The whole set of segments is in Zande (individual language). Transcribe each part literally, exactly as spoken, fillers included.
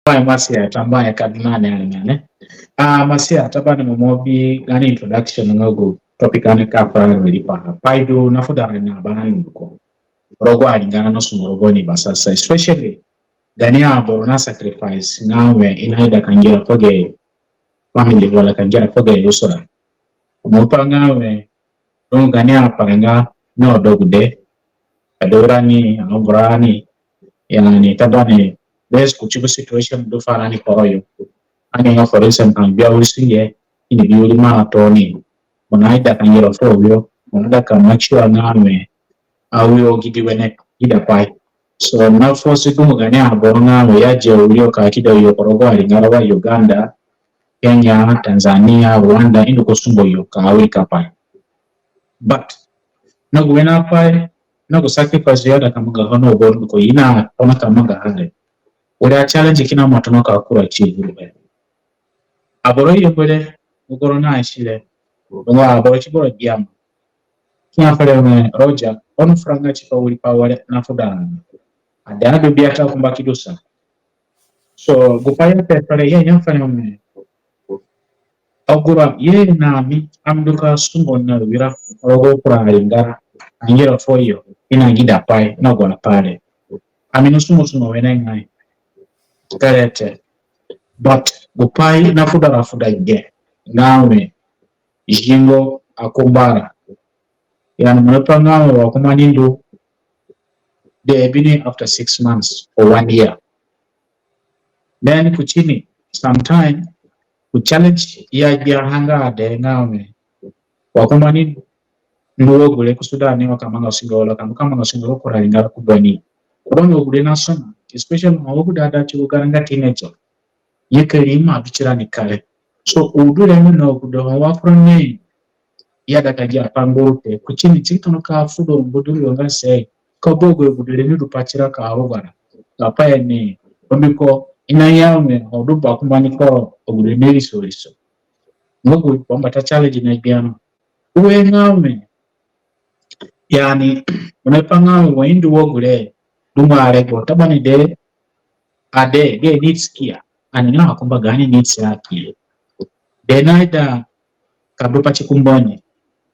Tambuahe Masia, tambuahe ka du na ni ani. Ah, Masia, Tabani, mo mo bi gaani introduction nga gu topic ani ka fura riipaha. Pai du nafuda rani na ba ani ko. Rogo aringara na sungu rogo ni basasa, especially gaani aboro na sacrifice nga we i naida ka ngera fu gayo family wala ka ngera fu gayo usra. Mo pa nga we dungu gaani aparanga na odogude, adorani, aburani, yani, Tabani, bes kuti gu situation du fu rani kporo yo. Ani nga, for instance, ka gbia wiri sunge, i ni bi wiri marã tooni. Mo naida ka ngera fu awiro, mo naida ka make sure nga we awiro gidi wene, gidi apai. So, na force dungu gaani aboro nga we ya je wiri yo ka kida yo ku rogo aringara wa Uganda, Kenya, Tanzania, Rwanda, i ndu ku sungo yo ka wirikapai. But na gu wene apai, na gu sacrifice yo aida ka mangaha na aboro dunduko, i natona ka mangaha re. Wiri achallenge kina ima tona ka kura ti vuru he. Aboro yambu re, gu kporo naasi re, dungu aboro ti kporo biama. Ki ya fere we, Roger, oni furanga tipa wiri pai were nafuda rani. Ade adu biata kumba ki du sa. So, gu pai ya pe fere, i ya fere we, agu ra ye na mi, ami ndu ka sungu na wira rogo kura aringara, angera fu yo, i na gidi apai na gu apai re. Ami na sungu sungu wenengai. Kerete. But gu pai nafuda ra fuda gbe nga we, zingo akumba ra. Yani, mo na pa nga we wa kumba ni ndu, de bi ni after six months or one year. Then kuti ni, sometime, ku challenge ya gbia hanga de nga we, wa kumba ni ndu wa gure ku Sudan ni wa ka manga sunge wala ka, ka manga sunge wa kura aringara ku bani. Ku bani wa gure na sona, especially wa gu dada ti wa garanga teenager. Ye kari ima du tirani kare. So, u du re mi na agude ho wa fura ni, i aida ka gia pa ngoro te. Kuti ni ti tona ka fudo mbu du yo nga se, ka bogo agude re ni du pa tira ka rugara. Ka pa ya ni, mbiko i na ya we, ho du ba kumba ni kporo, agude ni riso riso. Nga gu bambata challenge na gbia no. Ue nga we, yani, mo na pa nga we, wa i ndu wa gure, dungu aregbo, Tabani de, ade, de needs care. Ani nga akumba gaani needs a care. De naida ka du pati kumba ni.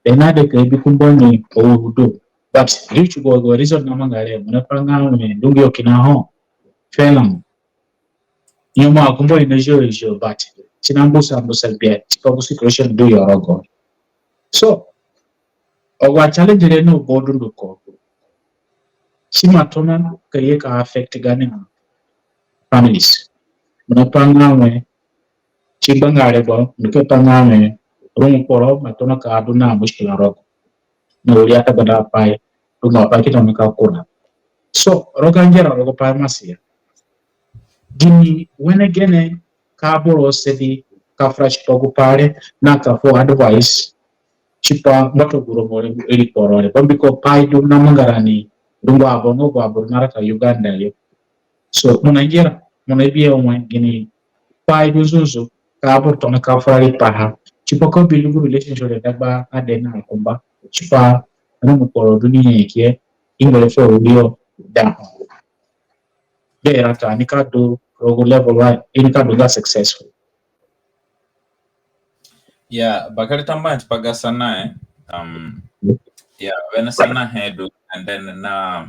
De naida ka bi kumba ni o du. But due to gu, gu reason namanga re, mo na pa nga we, dungu yo kina ho. Felang. Nyemu akumba i na zio zio, but ti na mbusa mbusa bia, tipa gu situation du yo rogo. So, agu achallenge re na aboro dunduko, si ima tona ka ye ka affect gaani families. Mo na pa nga we, ti gbanga aregbo, mo na ke pa nga we, rungu kporo ima tona ka du na mushkila rogo. Na wiri atagbada apai, dungu apai ki tona ka kura. So, rogo ngera rogo pai Masia, gini wene gene ka boro sedi ka fura tipa gu pai re, na ka fu advice tipa ngbatunga gu rogo ri kporo re. Bambiko pai du namanga rani, dungu aboro nga gu aboro naraka Uganda yo. So, mo na ngera, mo na bi ya we gini pai du nzunzu ka boro tona ka fura riipaha tipa ka bi gu relationship re dagba ade na akumba, tipa rungu kporo du ni nyanyaki, i ngere fu awiri yo da ho. Be rata ni ka du rogo level wa i ni ka du nga successful. Ya, bakere tambuahe tipa ga sanahe. Um, ya, wene sanahe du, and then na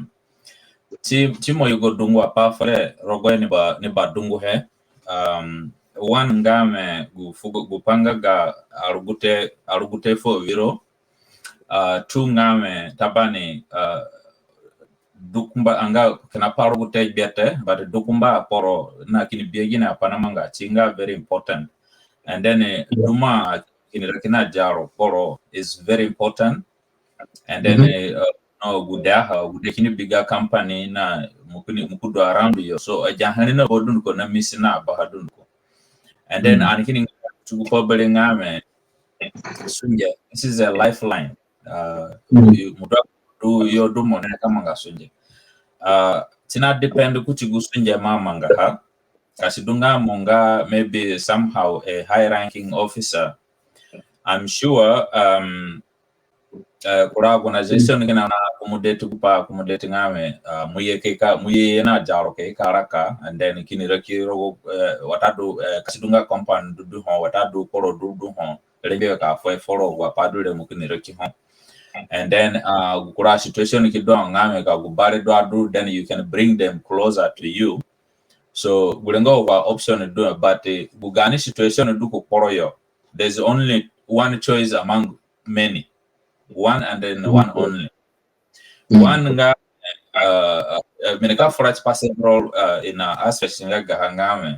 ti, ti mo yugo dungu apai fere rogo ni ba, ni ba dunguhe. Um, one nga we gu fugo, gu pa nga ga arugute, arugute fu awiro. Uh, two nga we Tabani, uh, du kumba anga kina pa rugute gbia te, but du kumba akporo na kini bi gini apai namanga ti nga very important. And then, eh, du mo kini ra kina zaro kporo is very important. And then, eh, uh, no, agude, aha, agude kini bi ga company na mo kini, mo ki du around yo. So, eh, agi ahe re na aboro dunduko na miss na baha dunduko. And then, ani kini nga ti gu pai berewe nga we, sunge, this is a lifeline. Uh, mo du, du yo du mo ni ka manga sunge. Uh, ti na depend kuti gu sunge mo amangaha. Ka si du nga mo nga maybe somehow a high ranking officer. I'm sure, um, Eh, kura organization kina na accommodate, gupai accommodate nga wẽ, ah, mo ye ke ka, mo ye na diaro ke ka raka, and then kini raki rogo, eh, watadu, eh, ka si du nga compound du, du ho, watadu kporo du, du ho, rengbe ka fuhe foro, agu apai du re mo kini raki ho. And then, ah, kura situation ki du nga wẽ ka gu ba re du adu, then you can bring them closer to you. So, gure nga agu option du, but, eh, gu gaani situation du ku kporo yo, there's only one choice among many. One and then one only. One nga, uh, uh, mi nika fura tipa several, uh, in, uh, aspects nga gaha nga wẽ,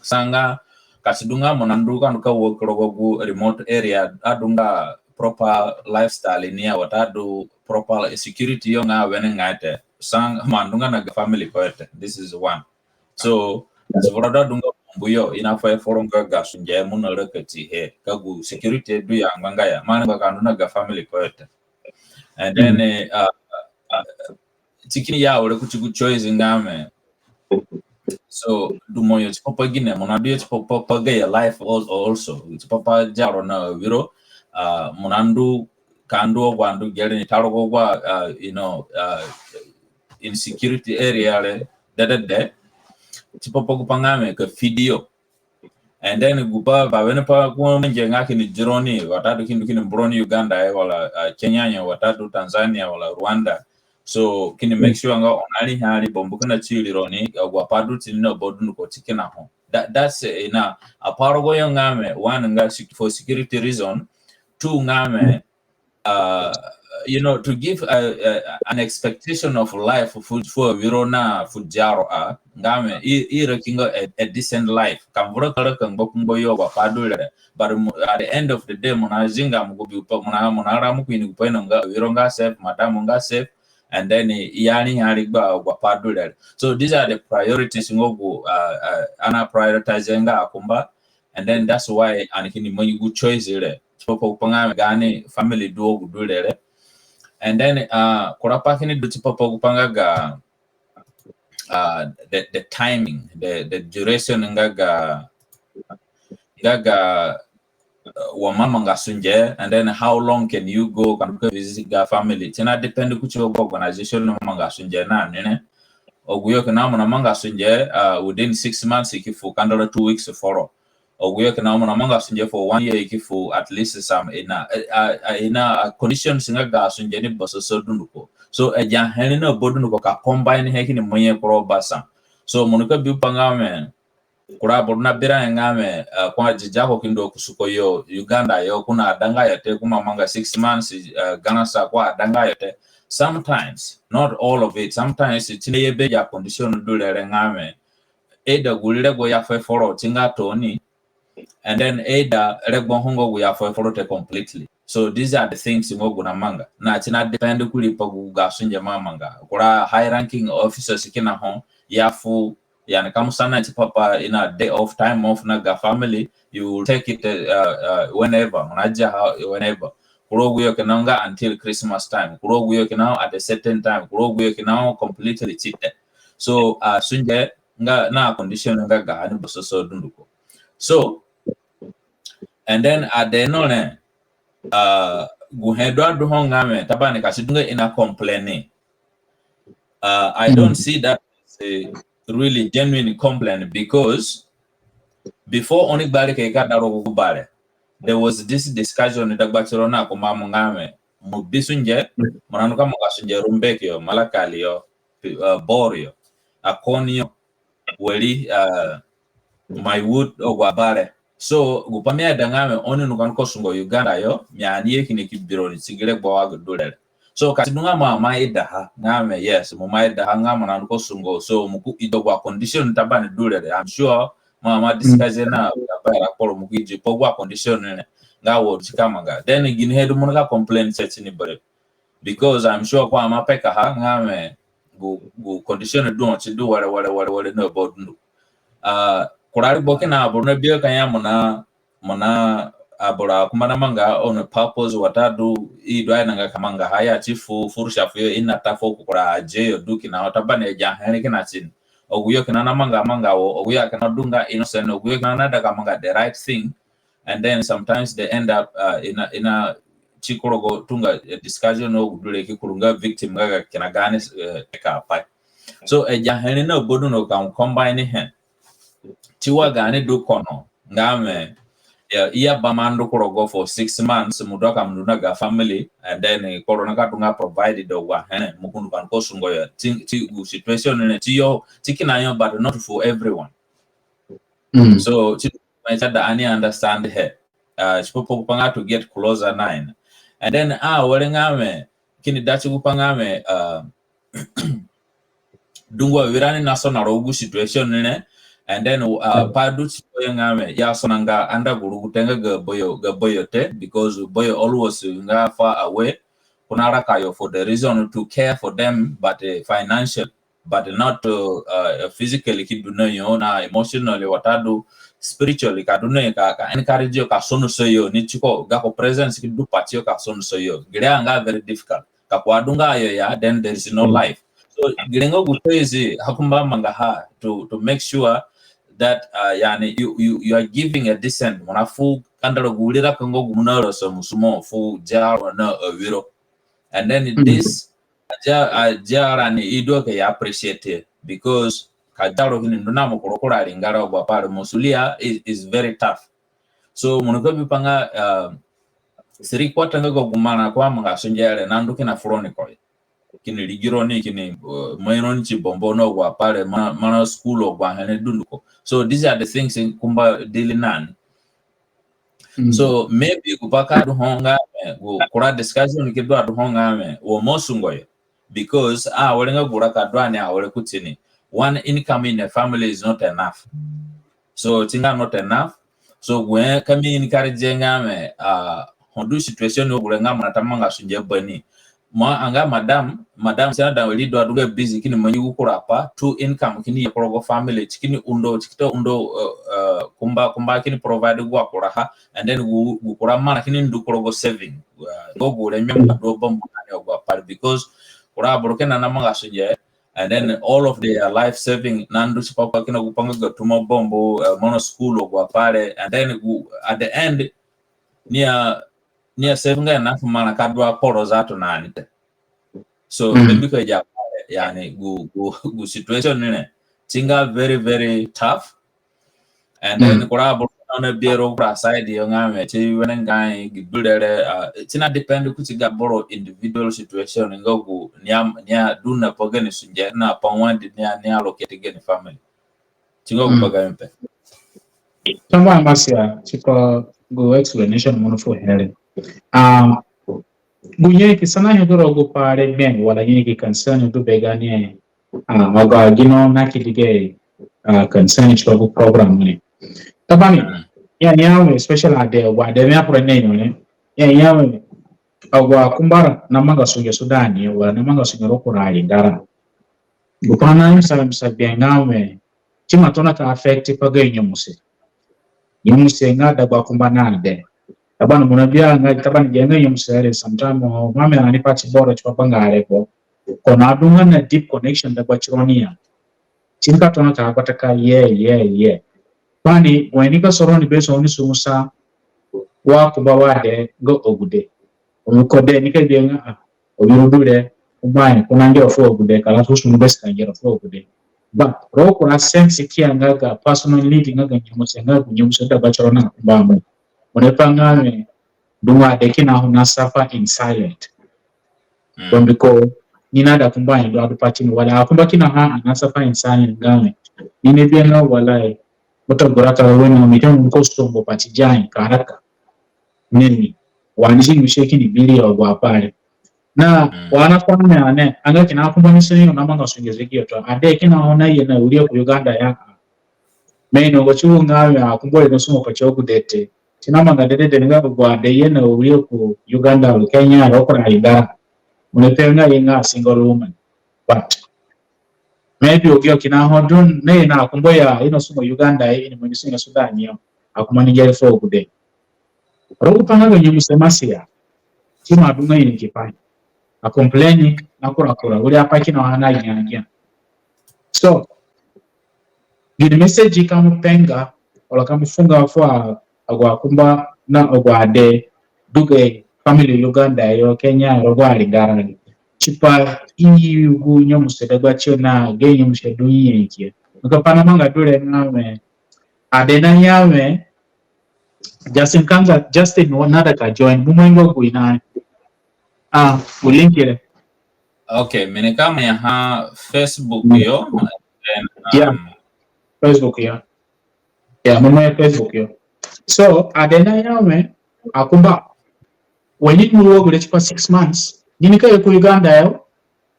sa nga ka si du nga mo nandu ka ndu ka work rogo gu remote area, adu nga proper lifestyle ni ya, watadu proper security yo nga wenengai te, sa nga mo andu nga na ga family ko yo te. This is one. So, si vura du adu nga bambu yo, i na fuhe foro nga ga sunge, mo na raka tihe, ka gu security du ya ngbanga ya, mo arengba ka ndu na ga family ko yo te. And then, eh, uh, uh, ti kini ya were kuti gu choice nga wẽ, so, du mo yo tipa pa gine, mo nadu yo tipa pa, pa gayo life al-, also, tipa pa diaro na wiro, uh, mo nandu ka ndu agu andu gere ni ta rogo agu, uh, you know, uh, insecurity area re dedede, tipa pa gupai nga wẽ ka feed yo. And then gupai, ba wene pai gu mangi nga kini di roni, watadu kini, kini mbu roni Uganda, eh, wala, uh, Kenya yo, watadu Tanzania, wala Rwanda. So, kini make sure nga oni narihe ari bambu kina tiri roni, agu apai du tini na ba dunduko ti kina ho. That, that's, eh, ina, apai rogoyo nga wẽ, one nga sec-, for security reason, two nga wẽ, uh, you know, to give a, a, an expectation of life fu, fu awiro na fu diaro a, nga wẽ, i, i raki nga a, a decent life. Ka mo vura ka raka ngba ku ngba yo agu apai du re. But mo, at the end of the day, mo nazinga mo gu bipa, mo na, mo nara mo ku ini gupai ino nga awiro nga safe, madam nga safe, and then i, i ari, i ari gba agu apai du re. So these are the priorities nga gu, uh, uh, ani na prioritize nga akumba. And then that's why ani kini mangi gu choice re tipa pa gupai nga gaani family du wo gu du re re. And then, uh, kura pai kini du tipa pa gupai nga ga, uh, the, the timing, the, the duration nga ga, nga ga, uh, wa mo amanga sunge, and then how long can you go ka ndu ka visit ga family. Ti na depend kuti agu organization mo amanga sunge na ni re. Agu yo kina mo namanga sunge, uh, within six months i ki fu kandara two weeks foro. Agu yo kina mo namanga sunge for one year i ki fu at least some ina, uh, uh, ina, uh, conditions nga ga sunge ni basasa dunduko. So, eh, agi ahe re na ba dunduko ka combine he kini maa he ku rogo ba sa. So, mo nika bi gupai nga wẽ, kura aboro nabi ro nga wẽ, uh, ko adi diako ki ndu ku suko yo, Uganda yo, ko naadanga yo te, ko namanga six months, uh, garã sa ko aadanga yo te. Sometimes, not all of it, sometimes ti naye be agi condition du re re nga wẽ, either gu regbo ya fuhe foro ti nga tooni, and then either regbo ho nga gu ya fuhe foro te completely. So these are the things nga gu namanga. Na ti na depend kuri pa gu ga sunge mo amanga. Kura high ranking officers kina ho ya fu, yani, ka mo sana tipa pa ina day off, time off na ga family, you will take it, uh, uh, whenever, mo nadiaha whenever. Kura agu yo kina nga until Christmas time. Kura agu yo kina at a certain time. Kura agu yo kina completely ti te. So, uh, sunge nga na condition nga gaha ni basasa dunduko. So, and then at the end of it, uh, gu he du adu ho nga wẽ, Tabani, ka si du nga i na complain, uh, I don't see that as a really genuine complaint, because before oni gbari ke ka da rogo gu ba re, there was this discussion dagba tiro na kumba mo nga wẽ, mo bi sunge, mo nandu ka manga sunge Rumbek yo, Malakal yo, uh, Bor yo, Akon yo, Wari, uh, Maiwut, agu aba re. So gupai mi aida nga wẽ, oni ndu ka ndu ka sungo Uganda yo, mi ani ye kini ki bi roni ti gi regbo wa du re re. So ka si du nga mo ima idaha nga wẽ, yes, mo ima idaha nga mo nandu ka sungo. So mo ki idi agu condition Tabani du re re, I'm sure mo ima discuss na aba ira kporo, mo ki idi pa agu condition re nga wo ti ka manga. Then ginihe du mo nika complain ti ni berewe? Because I'm sure ko ima pekaha nga wẽ gu, gu condition du ho ti du were, were, were, were na ba dunduko. Uh, kura regbo kina aboro nabi ka ya mo na, mo na, aboro akumba namanga on purpose, watadu i du ainonga ka mangaha ya ti fu fursa fuyo i nata fuo ku kura adia yo du kina ho. Tabani agi ahe re kina tini. Agu yo kina namanga amanga wo, agu yo kina du nga innocent, agu yo kina naida ka manga the right thing. And then sometimes they end up, uh, i na, i na ti ku rogo tunga, eh, discussion no gu du re ki kuru nga victim nga ga kina gaani, eh, teka apai. So, eh, agi ahe re na badungu ka mo combine he ti wa gaani du kono nga wẽ, ya, i ya ba mo ndu ku rogo for six months, mo du ka mo ndu na ga family, and then, eh, koro na ka du nga provided wa he, mo ki ndu ka ni ko sungo yo. Ti, ti gu situation re, ti yo, ti kina yo, but not for everyone. So, ti, mi ta da ani understand he. Uh, tipa pa gu pa nga to get closer nine. And then, ah, awere nga wẽ, kini da ti gu pa nga wẽ, uh, dungu awirani na sona rogo gu situation re, and then, uh, pa du tipa yo nga wẽ, ya sonanga anda gu rugute nga ga bayo, ga bayo te, because bayo always nga far away, ko na raka yo for the reason to care for them, but, uh, financial, but not, uh, uh, physically ki du na yo, na emotionally, watadu spiritually ka du na yo, ka, ka encourage yo, ka sonosa yo, ni tiko gako presence ki du pati yo ka sonosa yo. Gere anga very difficult. Ka ko adunga yo ya, then there is no life. So, gere nga gu choice akumba amangaha to, to make sure that, uh, yani, you, you, you are giving a decent, mo na fu kandara gu wiri raka nga gu mo na rasa musumo fu diaro na awiro. And then this, adia, adia rani i du ka i appreciate, because ka diaro kini ndu na mo ku rogo kura ringara, agu apai re, mosulia is, is very tough. So, mo nika bi pa nga, uh, three quarter nga ga gu marã ko amangasunge re na ndu kina fu roni ko, kini rigi roni, kini, uh, mai roni ti bambu na agu apai re, marã, marã school, agu ahe re dunduko. So these are the things kumba deal na ni. So maybe gu pa ka du ho nga wẽ, gu kura discussion ki du adu ho nga wẽ, wa mo sungo yo. Because, ah, awere nga gu raka du ani awere kuti ni, one income in a family is not enough. So, ti nga not enough. So, gu he ka mi encourage nga wẽ, ah, ho du situation wa gure nga mo na ta mangasunge bani. Mo anga madam, madam si na da ri du adu nga busy kini mangi gu kura pai, two income kini ye ku rogo family, ti kini undo, ti ki ta undo, uh, uh, kumba, kumba kini provide gu akuraha, and then gu, gu kura marã kini ndu ku rogo saving. Uh, nga gure mi adu bambu na ni agu apai re, because kura aboro kina na mangasunge, and then all of their life saving na ndu tipa pa kina gu pa nga ga tuma bambu, uh, marã school, agu apai re, and then gu, at the end, ni a, ni a saving enough marã ka du akporo zatu na ni te. So, mbiko agi apai re, yani, gu, gu, gu situation re, ti nga very, very tough. And then kura aboro na bi ro kura side yo nga wẽ, ti wenengai gi du re re, uh, ti na depend kuti ga boro individual situation, nga gu ni a, ni adu na pa gani sunge, na pa wandi ni a, ni a locate gani family. Ti nga gu pa ga mi pe. Tambuahe Masia, tipa gu explanation mo ni fu here. Um, gu nyanyaki sanahe du rogo gu pai re gbe, wala nyanyaki concern du be gani, ah, agu agino na ki di ge, ah, concern tipa gu program ni. Tabani, ya ni ya wẽ, especially ade, agu ade mi apre ne yo ni. Ya ni ya wẽ, agu akumba ra na mangasunge Sudan yo, wala na mangasunge rogo kura aringara. Gu pa na mi sa, mi sa gbe nga wẽ, ti ima tona ka affect pa ga nyemuse. Nyemuse nga dagba kumba na ade. Tabani mo na bi a nga, tabani gi nga nyemuse re, sometimes, oh, mo aima ni pati boro tipa bangare ko. Ko na du nga na deep connection dagba tironi ya. Ti nika tona ka gbata ka ye, ye, ye. Bani, wẽ ni ka soro ni be so ni sumusa wa kumba wa de nga agude. Ono ko de ni ka bi nga, ah, awiro du re, kumba he, ko na ngera fu agude, kala su sunu be si ka ngera fu agude. But rogo kura sense ki ya nga ga personal living nga ga nyemuse, nga ga nyemuse dagba tiro na kumba mo. Mo ni pe nga wẽ, dungu ade kina ho na suffer in silent. Mbiko ni na da kumba he du adu pati ni, wala akumba kina ho na suffer in silent nga wẽ, ni ni bi nga wala, eh, mo ta gura ka wẽ na mi ta ngu ko songo pati zi he ka raka. Nini, wa ni si ngu si kini bi ri agu apai re. Na, wa na kua ni ane, anga kina akumba ni si yo na mangasunge zegi yo to. Ade kina ho na ye na wiri ku Uganda ya. Mi ino go ti wu nga wẽ akumba yo na sungo pati agude te. Ti na manga dedede nga agu ade ye na wiri ku Uganda, ku Kenya, rogo kura aringara. Mo ni pe nga ye nga a single woman. But maybe ogi yo kina ho du na ye na akumba ya, i na sungo Uganda, i ni mangi sungo Sudan yo. Akumba ni ngera fu agude. Rogo gu pa nga ga nyemuse Masia, ti ima du nga nyanyaki pai. A complain na kura kura, wiri apai kina ho na gia gia. So, gini message ka mo pe nga, wala ka mo fu nga fu a, agu akumba na agu ade du ge family Uganda yo, Kenya yo, rogo aringara ni. Tipa i yugu nyemuse dagbatiyo na gayo nyemuse du nyanyaki. Nika pai namanga du re nga wẽ, ade na ya wẽ, Justin Kanga, Justin, another ka join. Mo mangi gu ina. Ah, gu link re. Okay, mi nika mangiha Facebook yo, and then, yeah, um, Facebook yo. Yeah, mo mangiha Facebook yo. So, ade na ya wẽ, akumba, wa ni ndu wo gure tipa six months, ni nika ye ku Uganda yo,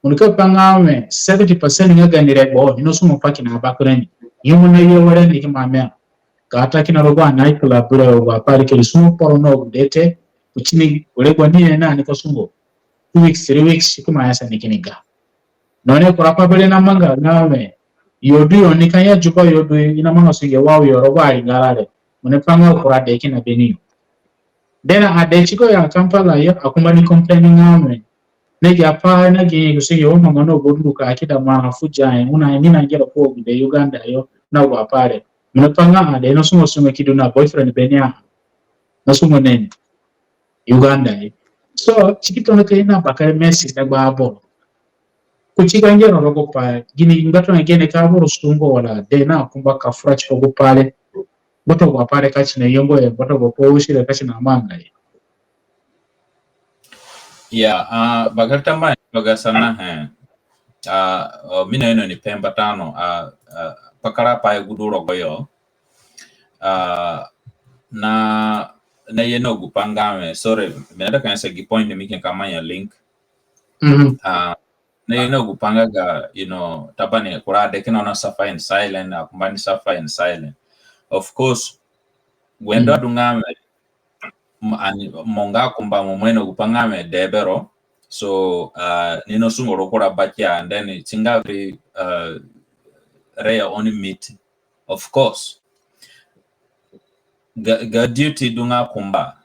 mo nika pe nga wẽ seventy percent nga gani regbo ni nasungo pa kina bakere ni. Yo mo naye were ni ki mamea. Ka ta kina rogo a night club re, agu apai re, kere sungo kporo na agude te, kuti ni regbo ni ye na ni ka sungo two weeks, three weeks, si ki ma ya sa ni kini ga. None kura pai berewe namanga nga wẽ, yo du yo nika ya Juba yo du i namanga sunge wa yo rogo aringara re. Mo ni pe nga kura de kina beni yo. Then ade tiko ya Kampala yo, akumba ni complain nga wẽ, na gi apai na gi sunge wa manga na gu ndu ka akida ma fu ja, una ni na ngera ku agude Uganda yo na agu apai re. Mo ni pe nga ade nasungo sungo ki du na boyfriend beni a. Nasungo nani? Uganda yo. So, si ki tona ka ina bakere message dagba aboro. Kuti ka ngera rogo pai, gini ngbatunga gene ka aboro sungo wala de na kumba ka fura tipa gu pai re. Ngbatunga gu apai re ka si na yongo yo, ngbatunga gu pai wo si re ka si namanga yo. Yeah, uh, bakere tambuahe, baga sanahe. Uh, uh, mi naino ni pe mbata no, uh, uh, kpakarapai gu du rogoyo. Uh, na, na ye na gu pai nga wẽ, sorry, mi naida ka nyasa gi point ni mi ki ka manga link. Mhm. Uh, na ye na gu pai nga ga, you know, Tabani, kura ade kina na suffer in silence, akumba ni suffer in silence. Of course, gu wẽ du adu nga wẽ, m-, ani, mo nga kumba mo ima ino gu pai nga wẽ de bero. So, uh, ni nasungo rogo kura bakia, and then si nga very, uh, rare oni meet. Of course, ga, ga duty du nga kumba.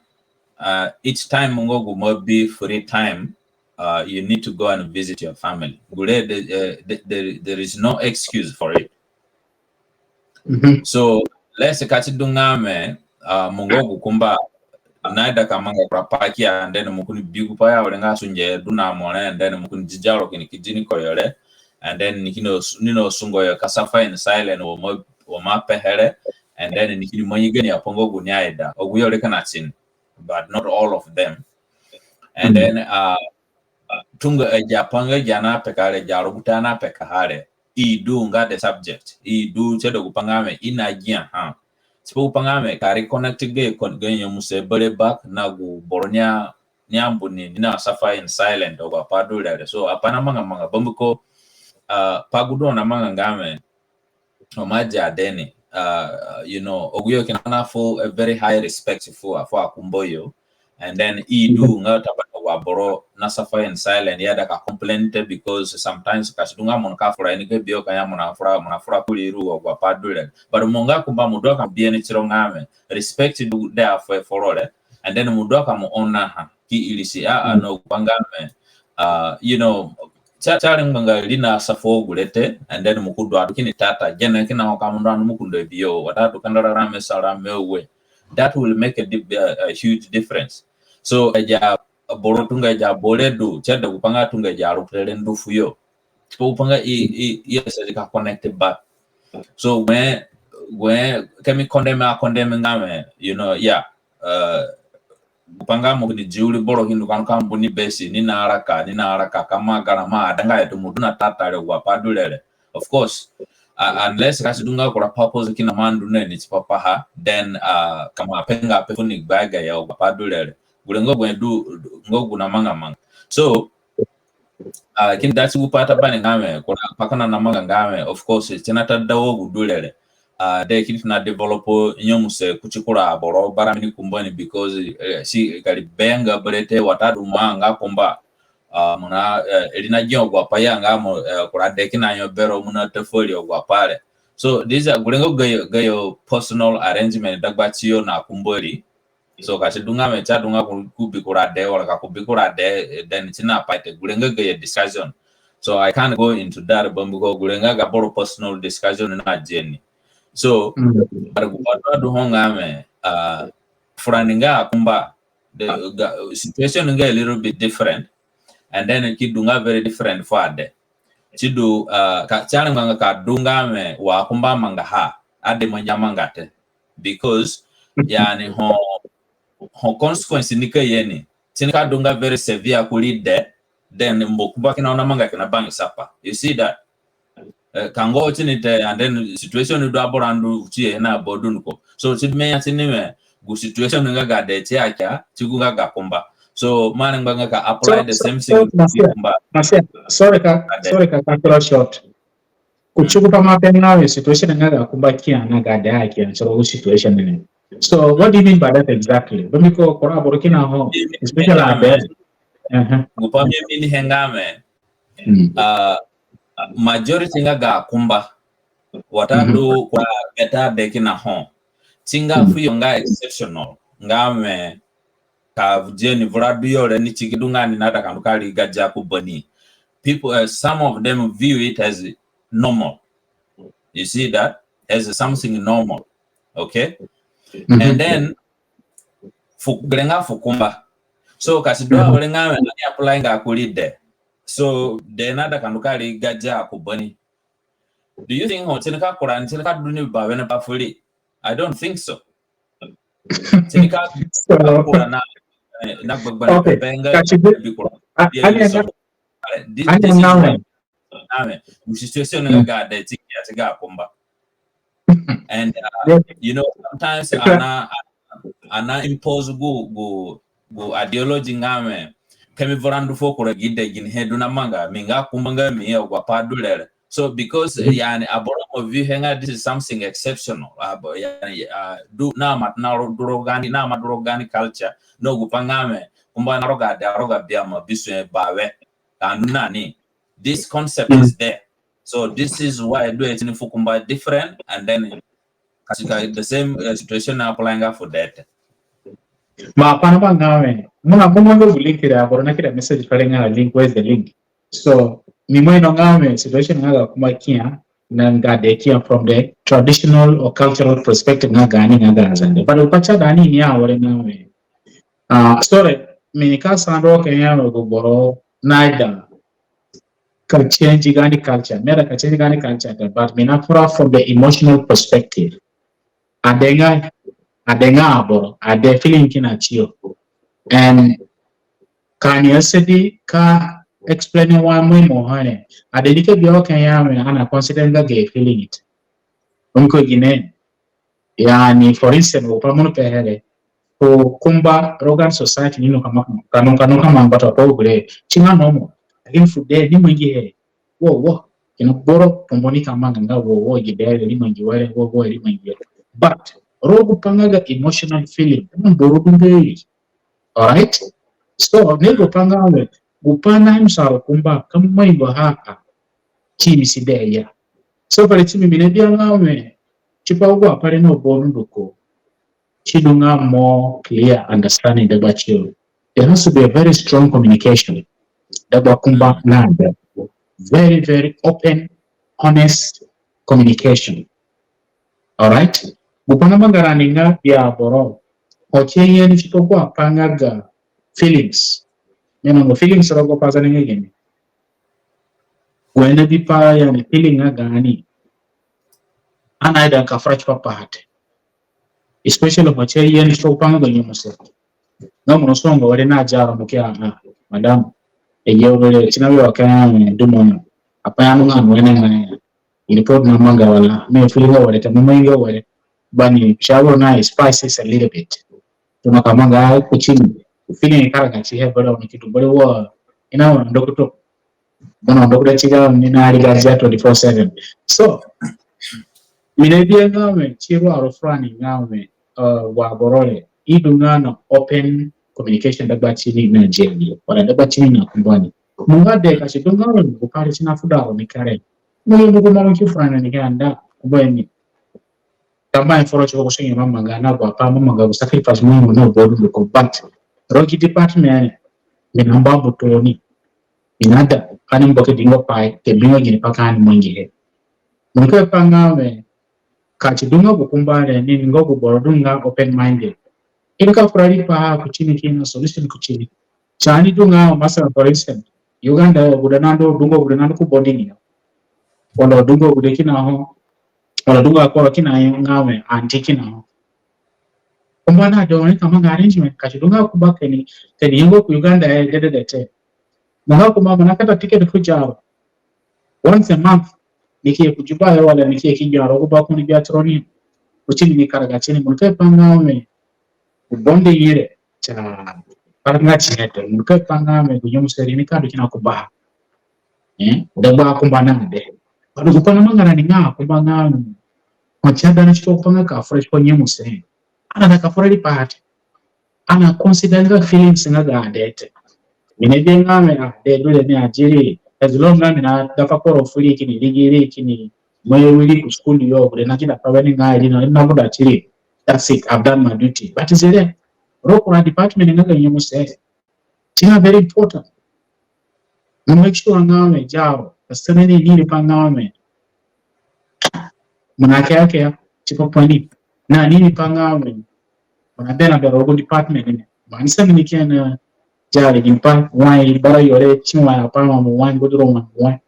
Uh, each time nga gu mo bi free time, uh, you need to go and visit your family. Gure, the, uh, the, the, there is no excuse for it. Mhm. So, lesi ka si du nga wẽ, uh, mo nga gu kumba, naida ka manga kura pai kia, and then mo kini bi gu pai ya were nga sunge du na mo re, and then mo kini dida ro kini ki di ni ku yo re, and then ni kini os-, ni nasungo yo ka suffer in silence, wa mo, wa mo apehe re, and then ni kini mangi gani apai nga gu ni aida. Agu yo re kina tini, but not all of them. And then, uh, tunga agi apai nga agi ani apeka re, agi arugute ani apekaha re, i du nga the subject. I du tie du gu pai nga wẽ i nagiaha. Tipa gu pai nga wẽ ka reconnect gayo, kon-, gayo nyemuse berewe back na gu boro ni a, ni ambu ni, ni na suffer in silent, agu apai du re re. So, apai namanga manga, bambiko, uh, pai gu du namanga nga wẽ, o ma dia deni. Uh, you know, agu yo kina na fu a very high respect fu, fu akumba yo. And then i du nga Tabani, wa boro na suffer in silent, ya da ka complain te, because sometimes ka si du nga mo nika fura, i nika bi yo ka ya mo nafura, mo nafura kurii ru, agu apai du re. But mo nga kumba mo du ka bi ni tiro nga wẽ respect du there for, for re. And then mo du ka mo onaha ki irisi, a, a, no, gu pai nga wẽ, uh, you know, ti, ti arengbanga ri na sa fu gure te, and then mo ki du adu kini tata, gene kina ho ka mo ndu ani mo ki ndu abi yo, watadu kandara rame sa rame ue. That will make a dif-, a, a huge difference. So, agi aboro tunga agi aboro re du, tie du gu pai nga tunga agi arugute re ndu fuyo. Tipa gu pai nga i, i, yes, i ka connect back. So, gu wẽ, gu wẽ, ka mi condemn, a condemn nga wẽ, you know, yeah, uh, gu pai nga mo kini di wiri boro ki ndu ka ndu ka mbu ni besi, ni naraka, ni naraka, ka mo agarã mo adanga yo te, mo du na tata re, agu apai du re re. Of course, uh, unless ka si du nga kura purpose kina mo andu na ni tipa paha, then, uh, ka mo ape nga ape fu ni gbaiga ya, agu apai du re re. Gure nga gu wẽ du, nga gu namanga manga. So, uh, kini dati gu pai Tabani nga wẽ, kura pai kina namanga nga wẽ, of course, si na ta da wa gu du re re. Uh, de kini tona develop nyemuse kuti kura aboro bara mi ni kumba ni, because, eh, si ka ri be nga berewe te, watadu mo nga kumba, uh, mo na, eh, ri nagia agu apai ya nga mo, eh, kura de kina yo bero, mo na ta fari agu apai re. So, these are, gure nga gayo, gayo personal arrangement dagbatiyo na kumba ri. So, ka si du nga wẽ, si adunga ku, ku bi kura de, wala ka ku bi kura de, eh, then si na pai te, gure nga gayo discussion. So, I can't go into that, bambiko gure nga ga boro personal discussion na journey. So, mm, but gu pai du ho nga wẽ, uh, furani nga akumba, the ga- situation nga a little bit different, and then ki du nga very different fu ade. Si du, uh, ka si arengbanga ka du nga wẽ wa akumba amangaha, ade mangi amanga te. Because, yani, ho, ho consequence nika ye ni, si nika du nga very severe kurii de, then mbu kumba kina oni amanga kina bangisa pai. You see that? Eh, ka ngo ti ni te, and then situation du aboro andu ti ye na aboro dunduko. So si du mi ya ti ni wẽ, gu situation nga ga de ti akia, ti gu nga ga kumba. So mo arengbanga ka apply the same thing ti kumba. Sorry ka, sorry ka, ka cut short. Ku ti gu pai mo ape nga wẽ situation nga ga kumba kia na ga de akia, so gu situation ni. So what do you mean by that exactly? Bambiko kura aboro kina ho, especially ade. Uh-huh. Gu pai mi mean he nga wẽ, uh, majority nga ga kumba, watadu kura beta de kina ho, si nga fuyo nga exceptional, nga wẽ ka dia ni vura du yo re ni, si ki du nga ni naida ka ndu ka riga dia ku bani. People, uh, some of them view it as normal. You see that? As something normal. Okay? And then, fu, gere nga fu kumba. So ka si du awere nga wẽ ani apply nga kurii de, so de naida ka ndu ka riga dia ku bani. Do you think ho si nika kura ni, si nika du ni bawene pai fu ri? I don't think so. Si nika kura na, eh, na gbegberẽ pepe nga bi kura. This is why, situation nga ga de ti kia ti ga kumba. And, uh, you know, sometimes ana, ana impose gu, gu, gu ideology nga wẽ, ka mi vura ndu fuo kura gi de, ginihe du na manga mi? Nga kumba nga mi, agu apai du re re. So because, yani, aboro mo view he nga this is something exceptional. Abo, yani, uh, du na ma, na ro, du rogo gaani, na ma du rogo gaani culture. No, gu pai nga wẽ kumba na roga ade, aroga biama bisue bawe, ka ndu na ni. This concept is there. So this is why du he ti ni fu kumba different, and then ka si ka the same, uh, situation na apply nga fu de te. Ma pai na ba nga wẽ, mo na, mo na manga gu link re, aboro na kira message fere nga link, where's the link? So mi ima ino nga wẽ situation nga ga kumba kia na ga de kia from the traditional or cultural perspective nga gaani nga ga Azande. But gu pai si aida ani ini awere nga wẽ, uh, sorry, mi nika sa ndu ka ya wẽ gu boro naida ka change gaani culture. Mi aida ka change gaani culture te, but mi nafura from the emotional perspective. Ade nga, ade nga aboro, ade feeling kina tiyo. And ka ani asadi ka explain wa mo imo ha re, ade nika bi ho ka ya wẽ ani a consider nga ga feeling it. Mbiko gine? Yani, for instance, gu pai mo ni pehe re, fu kumba rogo gaani society ni no ka ma, ka no, ka no ka ma mbata pa gure, si nga normal. Again, fu de ni mangihe, wo, wo, kina boro kumba ni ka manga nga wo, wo, gi de re ni mangi were, wo, wo, ni mangi were. But rogo gu pai nga ga emotional feeling, boro du nga ri. All right? So ni gu pai nga wẽ, gu pai na imusaro kumba ka mo mangi ha a, si mi si de ya. So fere ti mi, mi nabi a nga wẽ, tipa agu apai re na boro dunduko, si du nga more clear understanding dagba tiyo. There has to be a very strong communication dagba kumba na ade. Very, very open, honest communication. All right? Gu pai namanga rani nga, bia boro, ho si aye ni tipa agu apai nga ga feelings. Mi ima ngo feelings rogo Pazande nga gini? Gu i nabipa, yani, feeling nga gaani, ani aida ka fura tipa paha te. Especially ho si aye ni tipa gu pai nga ga nyemuse. Nga mo na songa were na diaro, mo ki ya, ah, madam, e ye were, si na bi wa ka ya, eh, du mo na. Apai ya no nga no wene nga ya. Ini po na manga wala, mi feeling nga were te, mo mangi nga were. Bani, si awo na spices a little bit. Tuma ka manga ku ti ni. Feeling karaga ti he boro ni ki du boro wo. Ina wo ndokuto. Bono ndokuto ti ga mi na riga dia twenty-four seven. So, mi nabi a nga wẽ, si ru aro furani nga wẽ, uh, wa boro re, i du nga na open communication dagba ti ni na J B, wala dagba ti ni na kumba ni. Mo nga de ka si du nga wẽ, gu pai re si nafuda ro ni kare. Mo ye mo gu mo ki furani ni ga nda, kumba ni. Tamba inforo ti ko so nyama manga na gu pai mo manga gu sacrifice mo mo na boro dunduko, but rogo gi department mi namba buto ni. Mi naida ani mboke dingo pai, ke bingo gini pai ka ani mangihe. Mo ni ka pe nga wẽ, ka si du nga gu kumba re ni, ni nga gu boro du nga open minded, I nika fura riipaha kutini kina solution kutini. Si ani du nga, masalan, for instance, Uganda, agude nandu, dungu agude nandu ku boarding yo. Wala dungu agude kina ho. Wala dungu akporo kina yo nga wẽ, auntie kina ho. Kumba na de, oni ka manga arrangement, ka si du nga kumba ka ni, ka ni yengo ku Uganda, eh, dedede te. Mo nga kumba mo na kata ticket fu diaro once a month, ni ki ye ku Juba yo, wala ni ki ye ki diaro ku ba kuni bia troni. Kutini ni karaga tini, mo nika pe nga wẽ, gu boarding re, si aparanga tini te, mo nika pe nga wẽ, gu nyemuse re ni ka du kina kumba. Eh, dagba kumba na de. Adu gu pai namanga rani nga kumba nga, ho si aida ni tipa gu pai nga ka fura tipa nyemuse. Ani aida ka fura riipaha te. Ani a consider nga feelings nga ga ade te. Mi nabi nga wẽ, ah, de du re ni, a di ri. As long nga mi naida pa kporo fu ri kini rigi ri kini mai wiri ku school yo, agude na kida pa wene nga ri na, na buda tiri. That's it. I've done my duty. But zere, rogo kura department nga ga nyemuse, si na very important. Na make sure nga wẽ diaro, ka sene ni ni pa nga wẽ, mo na keya keya tipa pa ni. Na ni ni pa nga wẽ, mo na berã berã rogo department ni. Mo ni sene ni kina diaro, gini pai wai bara yo re, si wai apai mo wai, gu du ro wai, wai.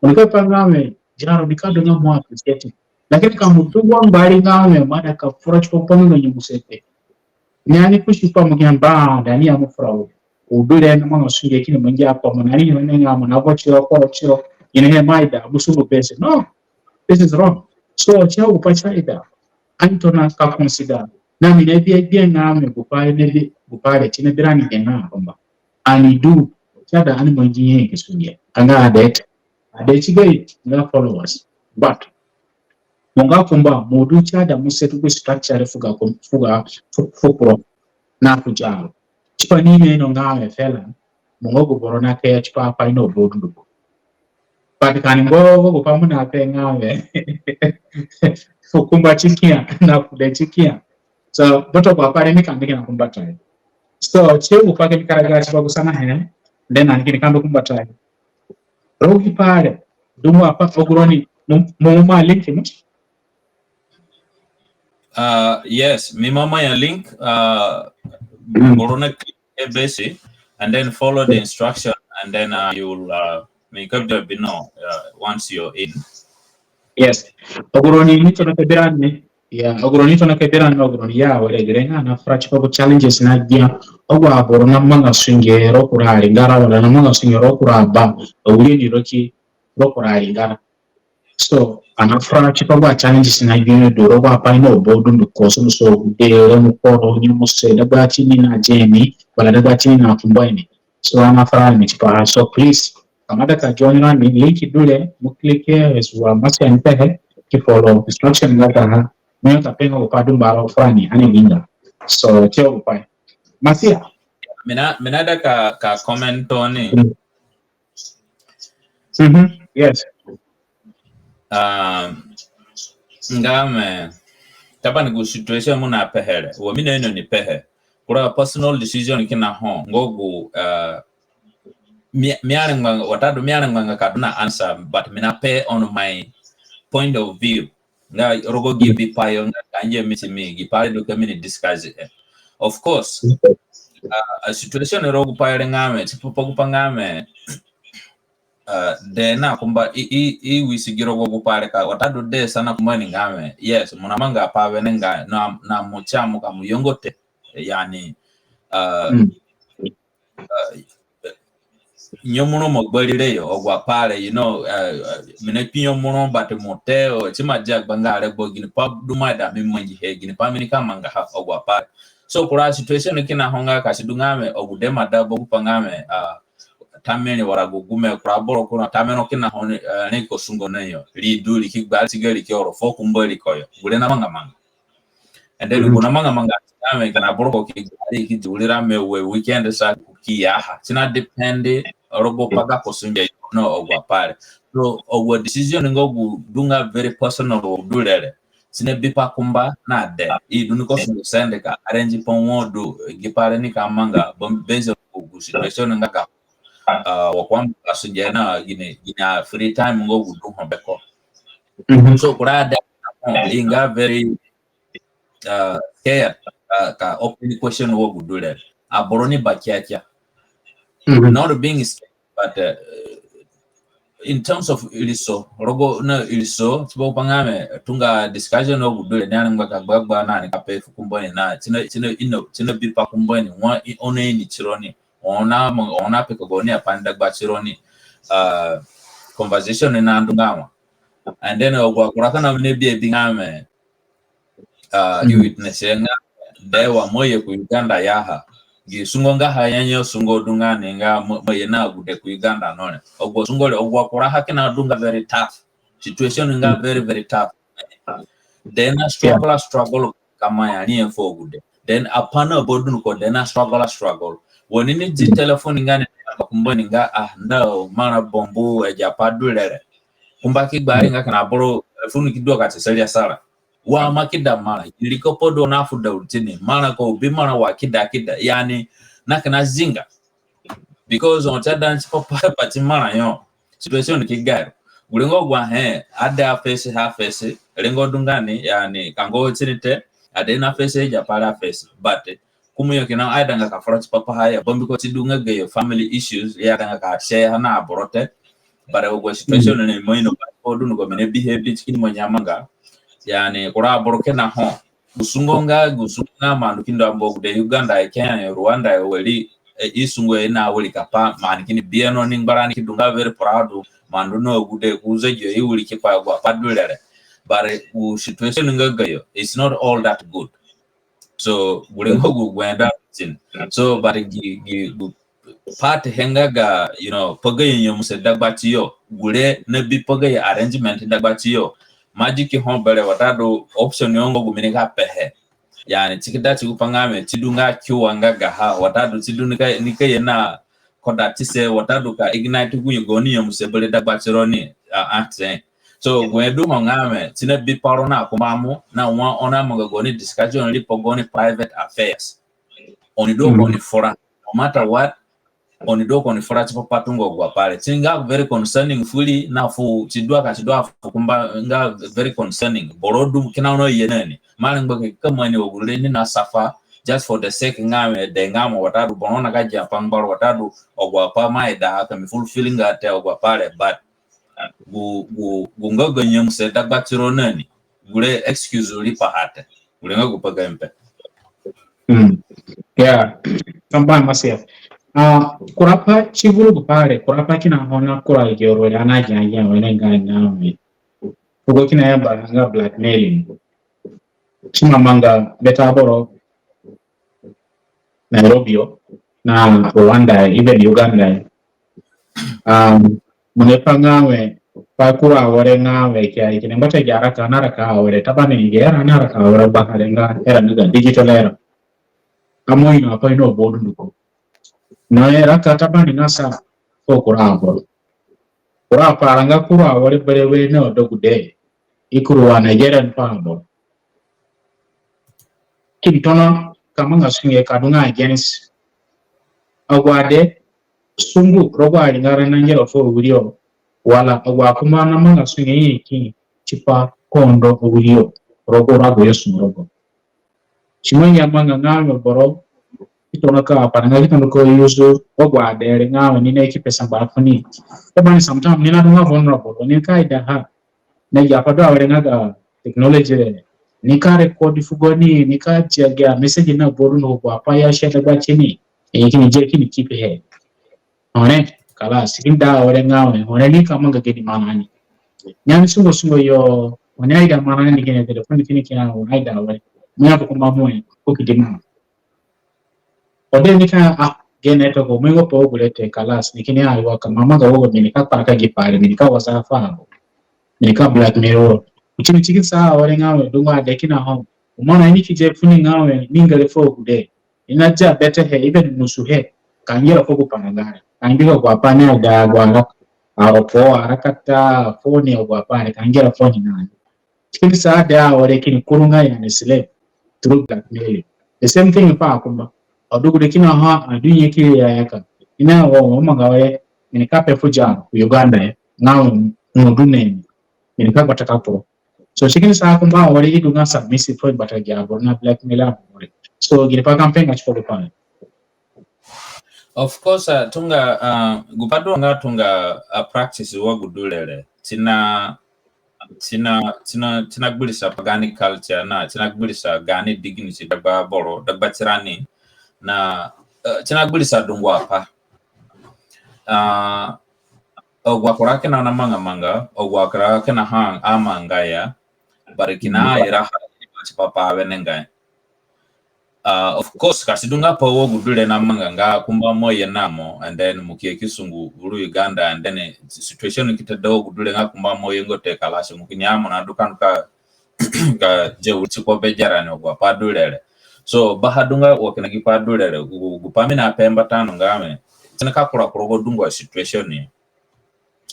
Mo nika pe nga wẽ, diaro nika du nga mo appreciate. Lakini ka mo du wa ngbari nga wẽ, mo aida ka fura tipa pa nga nyemuse te. Ni ani kusi pa mo ki ya ba, da ni ya mo fura wo. U du re namanga sunge kini mangi apai mo na ni, ni nga mo na bo tiro, kporo tiro. Ini he mai da, mo sungu bese. No, this is wrong. So, si aida gu pai si aida ani tona ka consider. Na mi nabi, bi nga mi gu pai, nabi gu pai re, si nabi rani gene akumba. Ani du, si aida ani mangi he ki sunge. Anga ade te. Ade si ga it, nga followers. But mo nga kumba, mo du si aida mo set gu structure fu ga kum-, fu ga, fu, fu kporo na fu diaro. Tipa ni ni ino nga wẽ fela, mo nga gu boro na keya tipa apai na bodu du. But ka ni ngba gu pai mo na pe nga wẽ, fu kumba si kia, na fu de si kia. So, boto gu pai re ni ka ndu kina kumbatayo. So, si gu pai ka ni karaga tipa gu sanahe, then ani kini ka ndu kumbatayo. Rogo gi pai re, dungu apai, agu roni, mo, mo ma link ni? Uh, yes, mi ima mai a link, uh, boro na click a besi, and then follow the instruction, and then, uh, you will, uh, mi ka bi no, uh, once you're in. Yes. Agu roni ni tona ka bi rani, ya, agu roni tona ka bi rani, agu roni ya, wala gere nga na fura tipa gu challenges na gia agu aboro namanga sunge rogo kura aringara, wala namanga sunge rogo kura aba, awiri ni rogo ki, rogo kura aringara. So, ani na fura tipa gu challenges na gia du rogo apai na bodu ndu ko, so, so, de, re, mo kporo, nyemuse, dagba tini na zeme, wala dagba tini na kumba ini. So, ani na fura ni tipaha. So, please, ka mo aida ka join rani, link du re, mo click here, is wa masi ani pehe, ki follow instruction nga gaha, mo ka pe nga gu pai du mbaro furani, ani ginga. So, si gu pai. Masia. Mi na, mi naida ka, ka comment toni. Mm. Mm-hmm. Yes. Um, nga wẽ, taban gu situation mo na pehe re, wa mi na ino ni pehe. Kura personal decision kina ho, nga gu, uh, mi, mi arengbanga, watadu mi arengbanga ka du na answer, but mi na pe on my point of view. Nga rogo gi bipai yo nga ka ngia mi ti mi, gi pai re du ka mi ni discuss he. Of course, uh, a situation rogo gu pai re nga wẽ, tipa gu pai nga wẽ, uh, de na kumba i, i, i wisigi rogo gu pai re ka, watadu de sa na kumba ni nga wẽ. Yes, mo namanga pai wenengai, na, na mo ti mo ka mo yengo te. Yani, uh, uh, nyemuro mo gbari re yo, agu apai re, you know, uh, uh, mi na kpi nyemuro, but mo te, o, si ima dia gbanga regbo, gini pai du mo aida mi mangihe, gini pai mi nika mangaha, agu apai re. So, kura situation kina ho nga ka si du nga wẽ, agude ima da ba gu pai nga wẽ, uh, tamiri wara gu gume kura boro kura tamiro kina ho, uh, ni ko sungo na yo, ri du ri ki gba ri tiga ri ki oro fuo kumba ri ko yo, gure namanga manga. And then gu namanga manga, I mean, kina boro ko ki gari ki di wiri rame we weekend sa ki ya ha. Si na depend rogo pa gako sunge na agu apai re. So, agu decision nga gu du nga very personal wa du re re. Si na bipa kumba na de. I du ni ko sunge sende ka arrange pa wo du gi pai re ni ka manga, bam, based on gu situation nga ga, uh, wa ko amba ka sunge na gini, gini a free time nga gu du ho beko. So, kura de, i nga very, uh, scared. ka, ka open question wo gu du re. Aboro ni ba kiakia. Mhm. Not being scared, but, uh, in terms of iriso, rogo na iriso, tipa gu pa nga mi tunga discussion wo gu du re, ni ani ngba ka gbagba na ni ka pe fu kumba ni na, ti na, ti na, you know, ti na bipa kumba ni, wa i, ono ini tironi, ona, ona pe ka gaoni apai ni dagba tironi, uh, conversation ni na ndu nga wa. And then, uh, agu akura kina mi ni bi abi nga mi, uh, gi witness nga, de wa mo ye ku Uganda ya ha. Gi sungo nga ha ya nyo sungo du nga ni nga mo, mo ye na agude ku Uganda no re. Agu sungo re, agu akura ha kina du nga very tough. Situation nga very, very tough. Then a struggle, a struggle kama ya ni fu agude. Then apai na aboro dunduko, then a struggle, a struggle. Wa ni ni di telephone nga ni ba kumba ni nga, ah, nda o, marã bambu, agi apai du re re. Kumba ki gbari nga kina aboro, telephone ki du ka ti sari asara. Wa ma ki da marã, iri ko podo na fu da uru tini, marã ko bi marã wa ki da ki da, yani, na kina zinga. Because on ta dan tipa pa, pati marã yo. Situation ki gayo. Gure nga gu ahe, ade a face ha face, rengo du nga ni, yani, ka ngo tini te, ade na face agi apai re a face. But, eh, kumu yo kina aidanga ka fura tipa paha ya, bambiko ti du nga gayo family issues, i aidanga ka share ha na aboro te. But agu a situation ni mo ino, ko du no ko mi ni bihe bi ti kini mo nyamanga. Yani, kura aboro kina ho. Gu sungo nga, gu sungo nga mandu kini du ambu agude Uganda, Kenya, Rwanda, wari, eh, i sungo i na wari ka pa, man kini bi e no ni ngbarani ki du nga very proud, mandu no agude ku zegino i wiri ki pa agu apai du re re. But, eh, gu situation nga gayo, it's not all that good. So, gure nga gu gu enda tin. So, but gi, gi, gu part he nga ga, you know, pa gayo nyemuse dagba tiyo. Gure na bi pa gayo arrangement dagba tiyo. Magic ho bere watadu option yo nga gu mi ni ka pehe. Yani, ti ki da ti gu pa nga mi, ti du nga kiwa nga gaha, watadu ti du ni ka, ni ka ye na kodatise, watadu ka ignite gu gaoni nyemuse bere dagba tironi, uh, acting. So, gu he du ho nga mi, ti na bi pa ro na kumba mo, na wa oni amanga gaoni discussion riipa gaoni private affairs. Oni du ka oni fura, no matter what, oni du ka oni fura tipa pa tungo agu apai re. Ti nga very concerning fu ri na fu ti du ka ti du fu kumba nga very concerning. Boro du kina ono ye na ni. Mani ngba ke ka mani agu re ni na suffer just for the sake nga mi de nga mo watadu boro na ka gia pa ngbaro watadu agu apai mi aida ka mi fulfilling ate agu apai re, but gu, gu, gu nga ga nyemuse dagba tiro na ni. Gure excuse riipaha te. Gure nga gu pa ga mi pe. Mm. Yeah. Tambuahe Masia. Ah, kura pai ti vuru gu pai re, kura pai kina ho na kura gi oro re ana gia gia wene nga na mi. Fugo kina ya ba nga blackmailing. Ti ima manga bete aboro Nairobi yo, na Rwanda, even Uganda. Um, mo ni pe nga we, pa kura awere nga we, ki, ki ni mbata gi araka, na raka awere, tabani gi era na raka awere, bahare nga era nga ga digital era. Ka mo ino apai no bodu nduko. No era ka tabani nga sa, ko kura aboro. Kura para nga kura awere berewe na agude. I kuru wa Nigeria ni pa aboro. Kini tona ka manga sunge ka du nga against agu ade sungu rogo aringara na ngera fuo awiriyo, wala agu akumba na manga sunge nyanyaki tipa kondo awiriyo rogo rago yo sungu rogo. Ti mangi amanga nga mi boro ki tona ka para nga ki tona ka use agu ade re nga mi ni na ki pesa ba funi. Tabani sometimes ni na du nga vulnerable, ni ka idaha. Na gi apai du awere nga ga technology re. Ni ka record fugo ni, ni ka share a message na boro no agu apai ya share dagba tini. I kini je kini keep he. Ho re, kalas, kini da awere nga we, ho re ni ka manga gedi marã ni. Nyani sungo sungo yo, ho re aida marã ni kini telephone kini kina ho re aida awere. Mi afu kumba mo e, ko ki di marã. Ode ni ka, ah, gene to ko, mo ngo pa gure te, kalas, ni kini a wa ka mama ga wo mi ni ka kpara ka gi pai re, mi ni ka wasa fa wo. Mi ni ka blackmail wo. Kuti mi tiki sa awere nga we, dungu ade kina ho. Mo na ni ki je funi nga we, ni ngere fuo agude. I na ja bete he, even musu he. Ka ngera fuo gu pa nga re. Ka ngera agu apai ni aida agu ara, aropo, arakata, phone agu apai re, ka ngera phone na ni. Kini sa de awere kini kuru nga yani slave through blackmailing. The same thing pa akumba. Agude kina ha, adu nyanyaki ya ya ka. I na wo, wo manga we, mi ni ka pe fu ja ku Uganda ya. Nga wo, mo du ne ni. Mi ni ka gbata ka kporo. So si kini sa kumba awere i du nga submissive fuo, but agi aboro na blackmail aboro. So gini pai ka mi pe nga tipa gu pai re? Of course, uh, tunga, uh, gu pai du nga tunga, uh, practice wa gu du re re. Si na, si na, si na, si na gbirisa pa gaani culture na, si na gbirisa gaani dignity dagba aboro, dagba tirani. Na, uh, si na gbirisa dungu apai. Uh, agu akura kina na manga manga, agu akura kina ha amanga ya, but kina ira ha tipa pa wenengai. Uh, of course, ka si du nga pa wa gu du re na manga nga kumba mo ye na mo, and then mo ki ye ki sungu uru Uganda, and then, eh, situation ki ta da wa gu du re nga kumba mo ye ngo te, kalasi mo kini ya mo na du ka ndu ka, ka je wiri ti ko be jara ni agu apai du re re. So, baha du nga wa kina gi pai du re re, gu, gu pai mi na pe mbata no nga we, si nika kura ku rogo dungu a situation ni.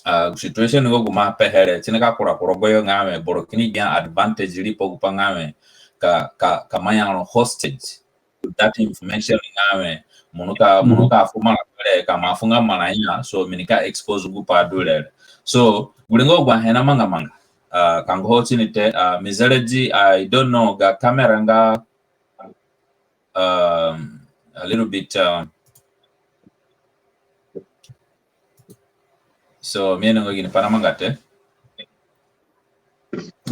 Uh, situation nga gu mi apehe re, si nika kura ku rogo yo nga we, boro kini gbia advantage riipa gu pai nga we, ka, ka, ka maa ro hostage to that information nga we, mo nika, mo nika fu marã re, ka mo afunga marã ya, so mi nika expose gu pai du re re. So, gu rengo gu ahe na manga manga. Uh, ka ngia ho tini te, uh, mi zeredi, I don't know, ga camera nga, um, a little bit, um, so, mi ainonga gini pai namanga te.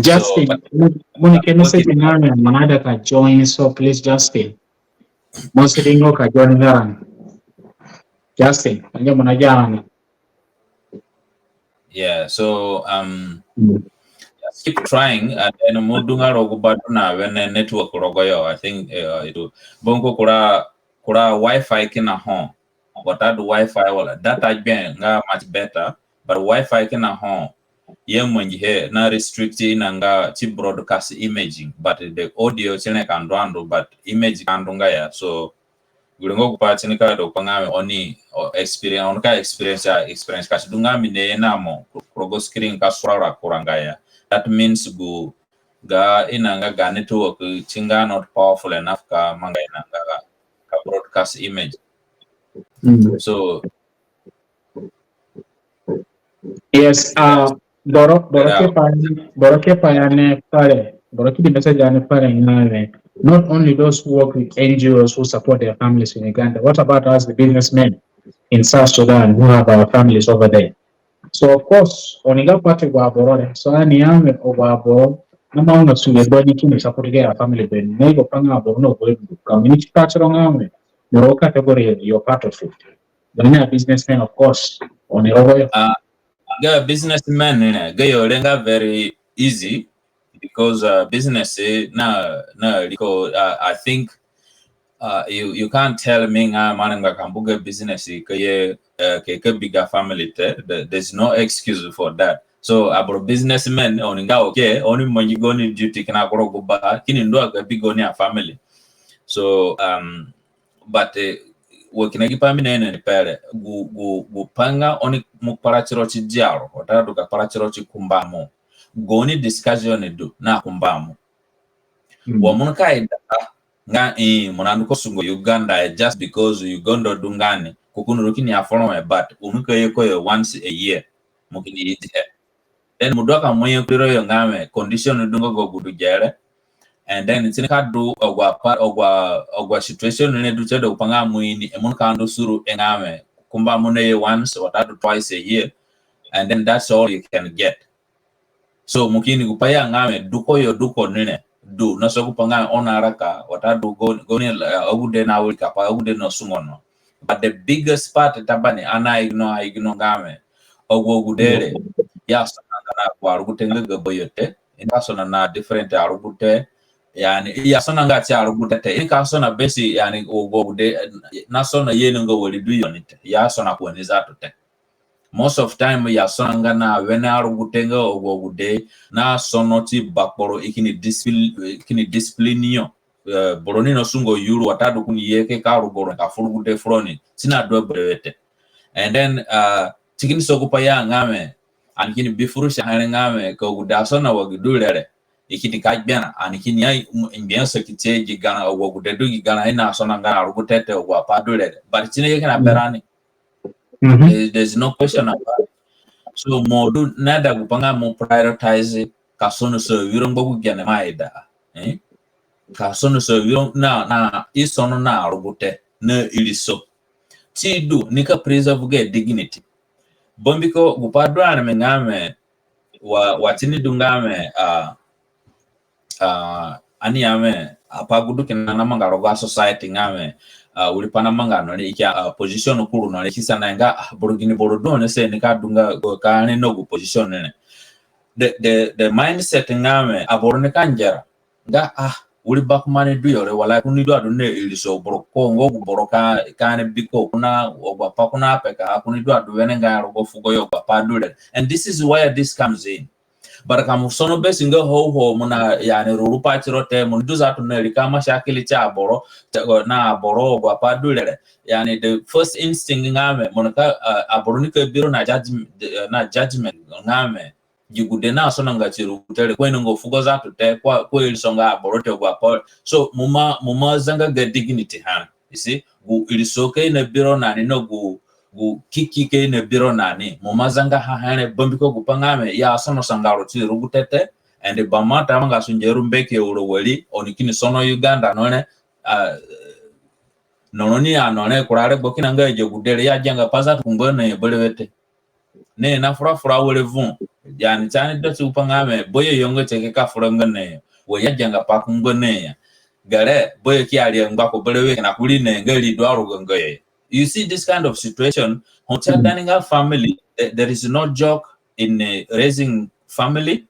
Justin, so, but mo ni ke message nga mi, mo naida ka join, so please, Justin. Mo si dingo ka join nga. Justin, anga mo na join. Yeah, so, um, just keep trying, and then mo du nga rogo gu pai du na wene network rogo yo, I think, uh, it will. Bon, ko kura, kura Wi-Fi kina ho. Watadu Wi-Fi wala data gbe nga much better, but Wi-Fi kina ho, i amangihe na restrict i na nga ti broadcast imaging, but the audio si ni ka ndu andu, but image ka ndu nga ya. So, gu rengo gu pai si nika du pai nga we oni, o, experience, oni ka experience, a experience ka si du nga mi ni ye na mo ku rogo screen ka sura ra kura nga ya. That means gu ga i na nga ga network si nga not powerful enough ka manga i na nga ka broadcast image. So, yes, uh, boro, boro ke pai, boro ke pai ya ni pare, boro ki di message ya ni pare nga we, not only those who work with N G Os who support their families in Uganda, what about us, the businessmen in South Sudan who have our families over there? So of course, oni nga part agu aboro re. So ani ya we agu aboro, na ma unga sunge bani kini support ga family ben. Na i gu pai nga aboro no go ka community part ro nga we, no ro category, you're part of it. But na businessmen, of course, oni rogo yo. Uh, ga businessmen ni, ga yo re nga very easy because, uh, business, eh, na, na riko, uh, I think, uh, you, you can't tell me nga mo na nga ka mbu ga business ka ye, uh, ke, ke bi ga family te. There, there's no excuse for that. So, aboro businessmen, oni nga okay, oni mangi gaoni duty kina ku rogo gu pai, kini ndu ka bi gaoni a family. So, um, but, eh, wa kina gi pai mi naino ni pere, gu, gu, gu pai nga oni mu kpara tiro ti diaro, watadu ka kpara tiro ti kumba mo. Gaoni discussion du na kumba mo. Wa mo nika ida nga, eh, mo na ndu ko sungo Uganda, eh, just because Uganda du nga ni, ko kunu ru kini ya foro we, but u nika ye ko yo once a year, mo kini idihe. Then mo du ka mo ye kuri ro yo nga we condition du nga gu du gere. And then si nika du agu apa, agu, agu situation ni du tie du pa nga mo ini, e mo nika ndu suru e nga we kumba mo na ye once watadu twice a year. And then that's all you can get. So mo kini gu pai ya nga we du ko yo, du ko ni re, du na so gu pai nga we oni araka, watadu gaoni, gaoni, uh, agude na wirikapai, agude na sungono. But the biggest part tabani ani ignore, ignore nga we agu agude re, i asonanga na agu arugute nga ga bayo te, i ka sona na different arugute, yani, i asonanga ti arugute te, i ka sona besi, yani, agu agude, na sona ye ni nga wari du yo ni te, i asona ku ni zatu te. Most of time, i asonanga na wene arugute nga agu agude na sono ti bakporo, i kini discipline, i kini discipline yo. Eh, boro ni na sungo yuru watadu kuni ye ke ka rugo ro ka fu rugute furoni, si na du berewe te. And then, uh, si kini so gu pai ya nga we, ani kini bi furu sa here nga we, ka agude asona wa gi du re re, i kini ka gbia na, ani kini ya, um, gbia sa ki tie gi garã, agu agude du gi garã i na sonanga na rugute te, agu apai du re re. But si ni ye kina berani. There, there's no question about it. So mo du na da gu pai nga mo prioritize ka sonosa wiro ngba gu gene mo aida. Eh? Ka sonosa wiro na, na i sono na rugute na iriso. Ti du ni ka preserve ga dignity. Bambiko gu pai du areme nga wẽ, wa, wa ti ni du nga wẽ, ah, ah, ani ya wẽ, apai gu du kina namanga rogo a society nga wẽ, ah, wiri pai namanga no re, i ki ya, ah, position kuru no re, ki sana nga, ah, boro gini boro du no re, si ni ka du nga, ka re na gu position re. The, the, the mindset nga wẽ, aboro ni ka ngera nga, ah, wiri bakumba ni du yo re, wala ko ni du adu na iriso boro ko, nga gu boro ka, ka ni bi ko, ko na, agu apai ko na pekaha, ko ni du adu wenengai rogo fugo yo, agu apai du re. And this is where this comes in. But ka mo sono be si nga ho ho, mo na, yani, ruru pai tiro te, mo ni du zatu na rika mashakili ti aboro, ti, na aboro, agu apai du re. Yani, the first instinct nga wẽ, mo ni ka, uh, aboro ni ka bi ro na judgment, na judgment nga wẽ, gi gude nasonanga ti rugute re, ko ainonga fugo zatu te, ko, ko irisonga aboro te, agu apai. So, mo ma, mo ma zanga ga dignity ha. You see, gu iriso ka i na bi ro na ni, na gu, gu kiki ka i na bi ro na ni, mo ma zanga ha here, bambiko gu pai nga wẽ, i asonosanga ro ti rugute te, and bambata manga sunge ru mbeke uro wari, oni kini sono Uganda no re, ah, no ro ni ya no re, kura regbo kina nga agi agude re, i agianga pa zatu ku ngba na yo berewe te. Ni na fura fura were vũũ. Yani, ti ani du ti gu pai nga wẽ, boyo yo nga ti ke ka fura nga na yo, wa i agianga pa ku ngba na yo. Gere, boyo ki aria ngba ko berewe kina kurii na yo nga ri du aruganga yo. You see this kind of situation, ho ti a dani nga family, there, there is no joke in, uh, raising family.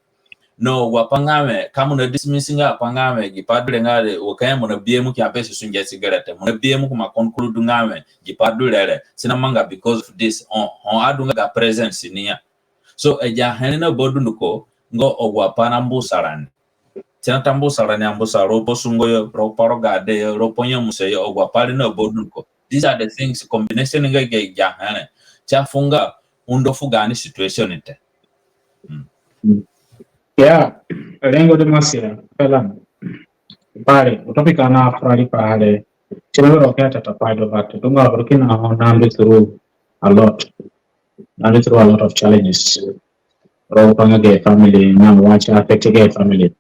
No, agu apai nga wẽ, ka mo na dismiss nga apai nga wẽ, gi pai du re nga re, wa ka ya mo na bi mo ki ya pe si sunge ti gere te, mo na bi mo ku ma conclude nga wẽ, gi pai du re re, si namanga because of this, ho, ho adu nga ga presence ni ya. So, agi ahe re na ba dunduko, nga agu apai nambusa rani. Ti na ta mbusa rani ambusa, rogo pa sungo yo, rogo pa rogo ade yo, rogo pa nyemuse yo, agu apai re na ba dunduko. These are the things, combination nga ga agi ahe re. Ti afunga undo fu gaani situation te. Mm. Mm. Yeah, rengo de masia, pelam. Pare, o topic ana fura ri pa hare. Ti na ro ke ata ta pa do vat. Dunga ro kina ho na ndo through a lot. Na ndo through a lot of challenges. Ro pa nga ga family, na wa ti affect ga family.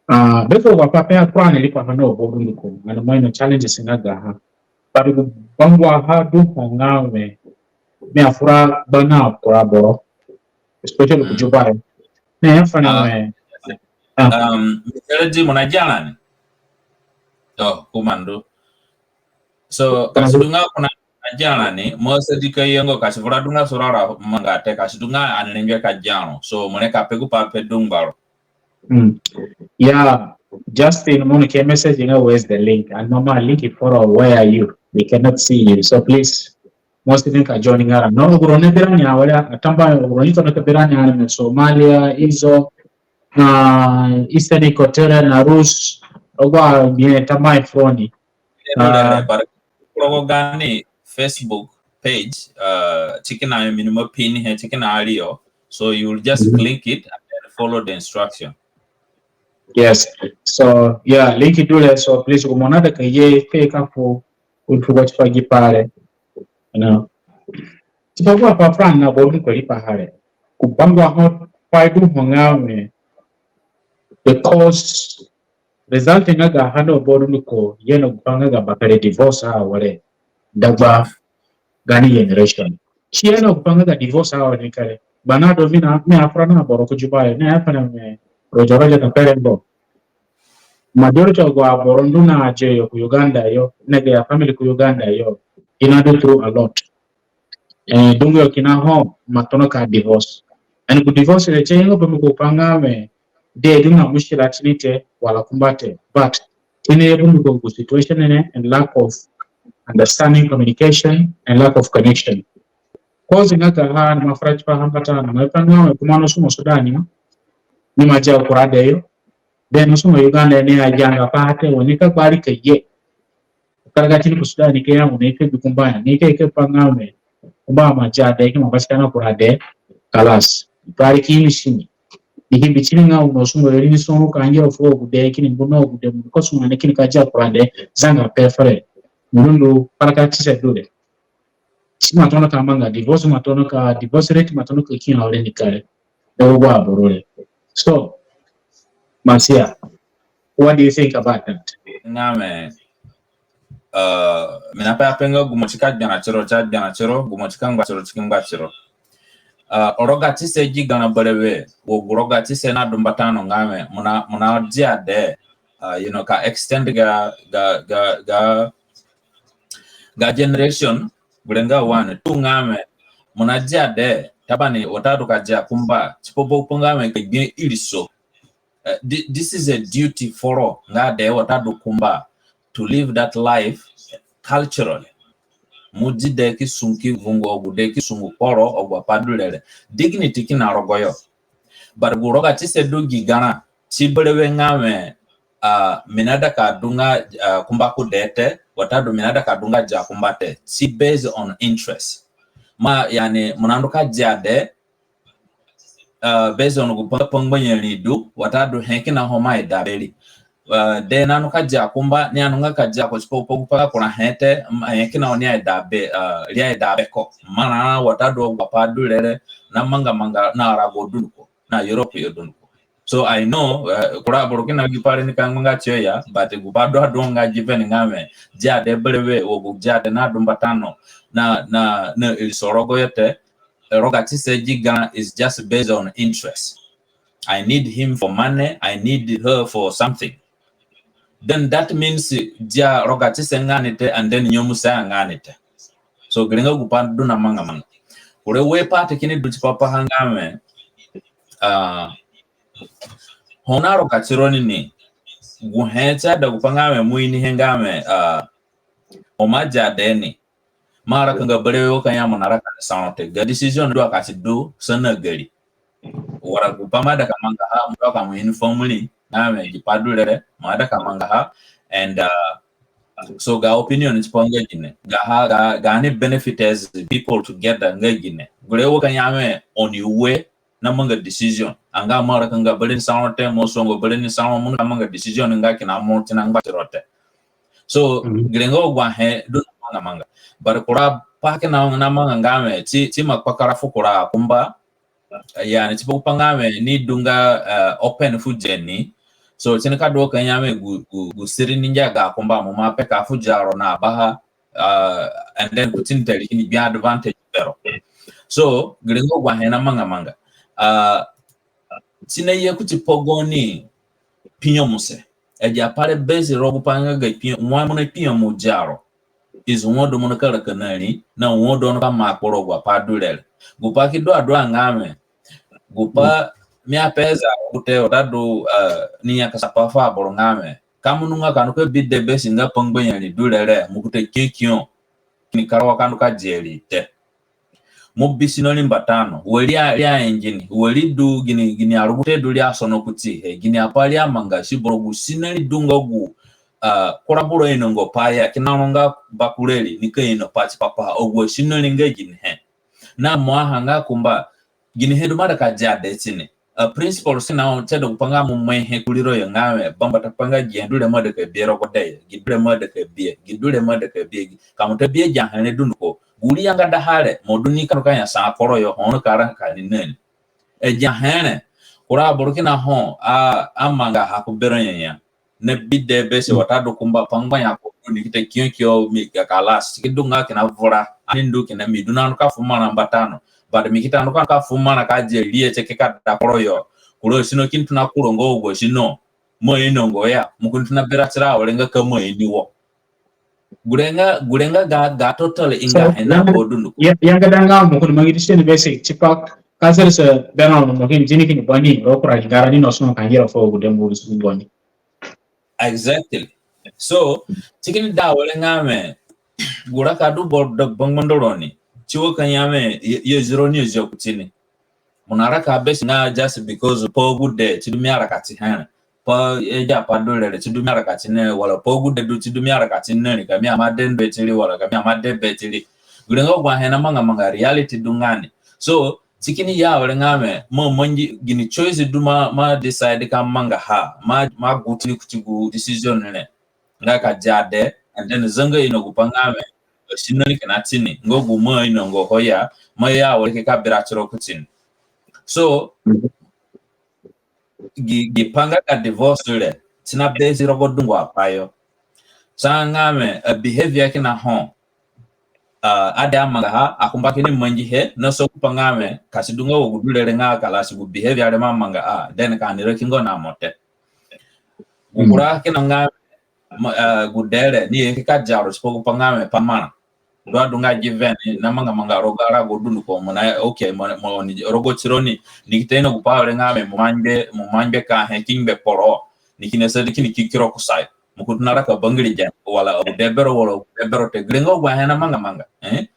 Ah, before wa pa pe a fura ni ri pa ha na ba dunduko. Ani ima ino challenges nga ga ha. But gu bangua ha du ho nga wẽ, mi afura bana kura boro, especially ku Juba yo. Mi ya fana wẽ, ah. Um, Mister G, mo na gia rani? Oh, ko ima ndu. So, ka si du nga ko na gia rani, mo asadi ka yengo, ka si vura du nga sura ra manga te, ka si du nga ani rengbe ka gia ro. So, mo re ka pe gu pai pe du ngbaro. Mm. Yeah, Justin, mo ni ke message nga, where's the link? And mama, link it for where are you? We cannot see you. So please, mo si ni ka join nga ra. No, agu ro ni bi rani awere, atamba agu ro ni tona ka bi rani awere, Somalia, Ezo, na Eastern Equatoria, na Rus, agu a bi ni tamba ifuroni. Ero re, ah, re, but rogo gaani Facebook page, uh, ti kina yo, mi nima pin he, ti kina ari yo. So you will just click it and then follow the instruction. Yes. So, yeah, link du re. So please, gu mo naida ka ye, ka ye ka fu, u fu gu tipa gi pai re. You know. Tipa gu apai fura na ba dunduko ri pa hare. Gu bangua ho pai du ho nga wẽ, the cause resulting nga ga ha na ba dunduko, ye na gu pai nga ga bakere divorce awere dagba gaani generation. Si ye na gu pai nga ga divorce awere ni kere. Bana do mi na, mi afura na boro ku Juba yo, na ya fana wẽ, roja roja ka pe re mbo. Majority of agu aboro ndu na ajo yo ku Uganda yo, na ga family ku Uganda yo, i na du through a lot. Eh, dungu yo kina ho, ma tona ka divorce. And ku divorce re, si ye nga bambiko gu pai nga wẽ, de du na mushkila ti ni te, wala kumba te. But, si ni ye bambiko gu situation re, and lack of understanding, communication, and lack of connection. Cause nga ga ha, ani ima fura tipa ha mbata, ani ima pe nga wẽ, gu mo na sungo Sudan yo, ni ima dia kura dee yo, de na sungo Uganda ni agianga pa ha te, wa ni ka gbari ka ye. Karaga ti ni ku Sudan ni ke ya mo ni ke bi kumba ya, ni ke ke pa nga wẽ, kumba ima dia dee, ki ima basika na kura dee, kalas. Gbari ki ni si ni. Ni ki bi ti ni nga mo na sungo yo, ni sungo ka ngia fu agude, kini mbu na agude, mo ka sungo ni kini ka dia kura dee, zanga pe fere. Ndu ndu, karaga ti se du re. Si ima tona ka manga divorce, ima tona ka, divorce rate ima tona ka kina awere ni kere. Dagba agu aboro re. So, Masia. What do you think about that? Nga mi, uh, mi na pe ape nga gu mo ti ka gbera tiro, ti a gbera tiro, gu mo ti ka ngba tiro, ti ki ngba tiro. Uh, rogatise gi garã berewe, wo gu rogatise na du mbata no nga mi, mo na, mo na dia de, uh, you know, ka extend ga, ga, ga, ga, ga generation, gure nga one, two nga mi, mo na dia de, tabani, watadu ka dia kumba, tipa gupai nga mi, ka gbe iriso. Uh, thi-, this is a duty for all nga de watadu kumba to live that life culturally. Mo di de ki sungu ki vungu, agu de ki sungu kporo, agu apai du re re. Dignity kina rogoyo. But gu rogatise du gi garã ti berewe nga mi, uh, mi naida ka du nga, uh, kumba ku de te, watadu mi naida ka du nga dia kumba te. Si based on interest. Ma, yani, mo na ndu ka dia de, uh, based on gu pa-, pangbanyari du, watadu he kina ho mo aida be ri. Uh, de na ndu ka dia kumba, ni anunga ka dia ko tipa gupai gu pa ka kura he te, m-, he kina ho ni aida be, uh, ri aida be ko. Marã watadu agu apai du re re, na manga manga, na arago dunduko, na Europe yo dunduko. So I know, uh, kura aboro kina gi pai re nika ngbanga tiyo ya, but gu pai du adu nga given nga mi, dia de berewe, wo gu dia de na du mbata no, na, na, na iriso rogoyo te, rogatise gi garã is just based on interest. I need him for money, I need her for something. Then that means dia rogatise nga ni te, and then nyemuse nga ni te. So gere nga gu pai du na manga manga. Kure we pai ti kini du tipa paha nga mi, uh, ho na rogatiro ni ni, gu he ti aida gupai nga mi mo ini he nga mi, uh, ho mo adia de ni, mo arakanga berewe wo ka ya mo naraka ni sa ro te. Ga decision du a ka ti du sa na gari. Wara gu pai mo aida ka mangaha, mo du a ka mo ini family, nga mi gi pai du re re, mo aida ka mangaha, and, uh, so ga opinion tipa nga gine, gaha, ga, gaani benefit as people together nga gine. Gure wo ka ya mi on your way, na manga decision. Anga mo arakanga berewe ni sa ro te, mo asonga berewe ni sa ro, mo nika manga decision nga kina mo ti na ngba tiro te. So, gere nga agu ahe du na manga manga. But kura pai kina na manga nga mi, ti, ti ima kpakara fu kura akumba, yani, tipa gupai nga mi ni du nga, uh, open fu gene. So, ti nika du wo ka ya mi gu, gu, gu siri ni ngia ga akumba, mo ima peka fu diaro na baha, uh, and then kuti ni te ri kini gbia advantage bero. So, gere nga agu ahe na manga manga. Uh, ti na ye kuti pa gaoni kpinyemuse. Agi apai re besi rogo gupai nga ga kpinye-, wa mo na kpinyemu diaro. Is wo du mo nika raka na ri, na wo du mo nika maa kporo agu apai du re re. Gu pai ki du adu a nga mi, gu pai mi apeza gu te watadu, uh, ni nyakasa pai fu aboro nga mi, ka mo nunga ka ndu ka bi de besi nga pangbanyari du re re, mo kuta kiokio, kini karawa ka ndu ka dia ri te. Mo bi sino ri mbata no, wari a, ri a engine, wari du gini, gini arugute du ri asono kuti he, gini apai ri amanga, si boro gu sino ri du nga gu, uh, kura boro ainonga pai ya, kina ro nga bakure ri nika ino pai tipa paha, agu asino ri nga ginihe. Na mo aha nga kumba, ginihe du mo aida ka dia de ti ni. Uh, principles na ho ti aida gupai nga mo mai he kuriro yo nga mi, bambata pa nga gi he du re mo aida ka bihe rogo de yo, gi du re mo aida ka bihe, gi du re mo aida ka bihe, gi, ka mo ta bihe agi ahe re dunduko. Gu ri yangadaha re, mo du ni ka ndu ka nyasa akoro yo, ho nika raka ni na ni. Agi ahe re, kura aboro kina ho a, amangaha ku bero nyanya. Na bi de besi watadu kumba pangbanya ko du ni ki ta kiokio mi ga kalas. Ki du nga kina vura. Ani ndu kina mi du na ndu ka fu marã mbata no. But mi ki ta ndu ka, ka fu marã ka dia ri he ti ki ka da kporo yo. Kura asino ki ndu na kuro nga agu asino mo ainonga ya. Mo ki ndu na bira tira awere nga ka mo aini wo. Gure nga, gure nga ga, ga total inga he na ko dunduko. Ya, yangada nga mo ki mangi di sino besi tipa ka zere sa bena no mo kini zini kini bani ro kura ringara ni no sono ka ngira fo gude mo su bani. Exactly. So, ti kini da awere nga mi, gu raka du boro da bangbanda roni, ti wo ka ya mi, ye, ye ziro ni ye zio kuti ni. Mo na raka besi nga just because pa gude, ti du mi araka ti he re. Pa agi apai du re re, ti du mi araka ti ni re, wala pa gude du, ti du mi araka ti ni re, ka mi ima de be ti ri, wala ka mi ima de be ti ri. Gure nga agu ahe na manga manga reality du nga ni. So, ti kini ya awere nga mi, mo mangi gini choice du mo, mo decide ka mangaha, mo, mo gu ti ni kuti gu decision re. Nga ka dia de, and then zanga ino gupai nga mi, asino ri kina ti ni, nga gu mo ainonga ho ya, mo ya awere ki ka bira tiro kuti ni. So, gi, gi pa nga ga divorce re, si na base rogo dungu apai yo. Sa nga wẽ, a behavior kina ho. Ah, ade amangaha, akumba kini mangihe, na sa gupai nga wẽ, ka si du nga wa gu du re re nga kalas gu behavior re ima manga a, then ka ani raki nga na mo te. Gu kura kina nga, ma, ah, gu dee re, ni ye ki ka dia ro tipa gupai nga wẽ pa marã. Du adu nga given, na manga manga rogo arago dunduko, mo na, okay, mo, mo ni, rogo tironi, ni ki ta ino gupai re nga wẽ, mo ima ngbe, mo ima ngbe ka he, ki ngbe kporo, ni kini asadi kini ki kiro kusayo. Mo ki du na raka bangiri gene, wala agu dee bero, wala agu dee bero te, gere nga agu ahe na manga manga, eh?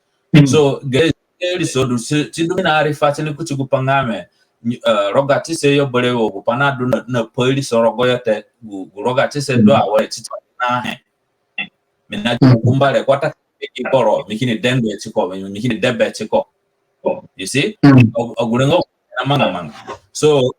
So, gere, gere so du, si, si du mi na refer tini kuti gupai nga wẽ, eh, rogatise yo berewe, gupai na du na, na pa iriso rogoyo te, gu, gu rogatise du awere, ti, ti na he. Mi na gu kumba re, ko ata ki kporo, mi kini de ngbe tiko, mi, mi kini de be tiko. You see? Agu, agu rengo na manga manga. So,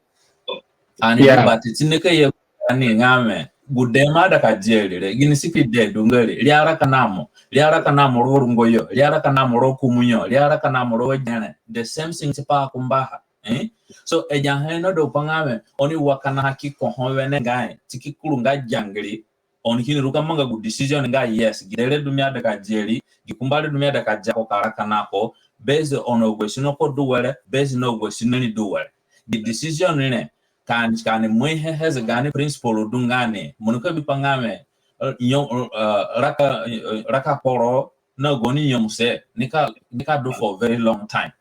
ani, yeah, but tini ka ye ani nga wẽ, gu dee mo aida ka dia ri re, gini si ki de du nga ri, ri araka na mo, ri araka na mo rogo rungo yo, ri araka na mo rogo kumu yo, ri araka na mo rogo gene, the same thing tipa akumbaha, eh? So, agi ahe na du pa nga wẽ, oni wa kina ha ki ko ho wenengai, ti ki kuru nga jangiri, oni kini ru ka manga gu decision nga yes, gi dee re du mi aida ka dia ri, gi kumba re du mi aida ka dia ko ka raka na ko, based on agu asino ko du were, based on agu asino ni du were. Gi decision re, ka ani, ka ani moi he, he ze gaani principle du nga ni, mo nika bi pa nga wẽ, eh, nyo, eh, raka, eh, raka kporo, na gaoni nyemuse, nika, nika du for a very long time.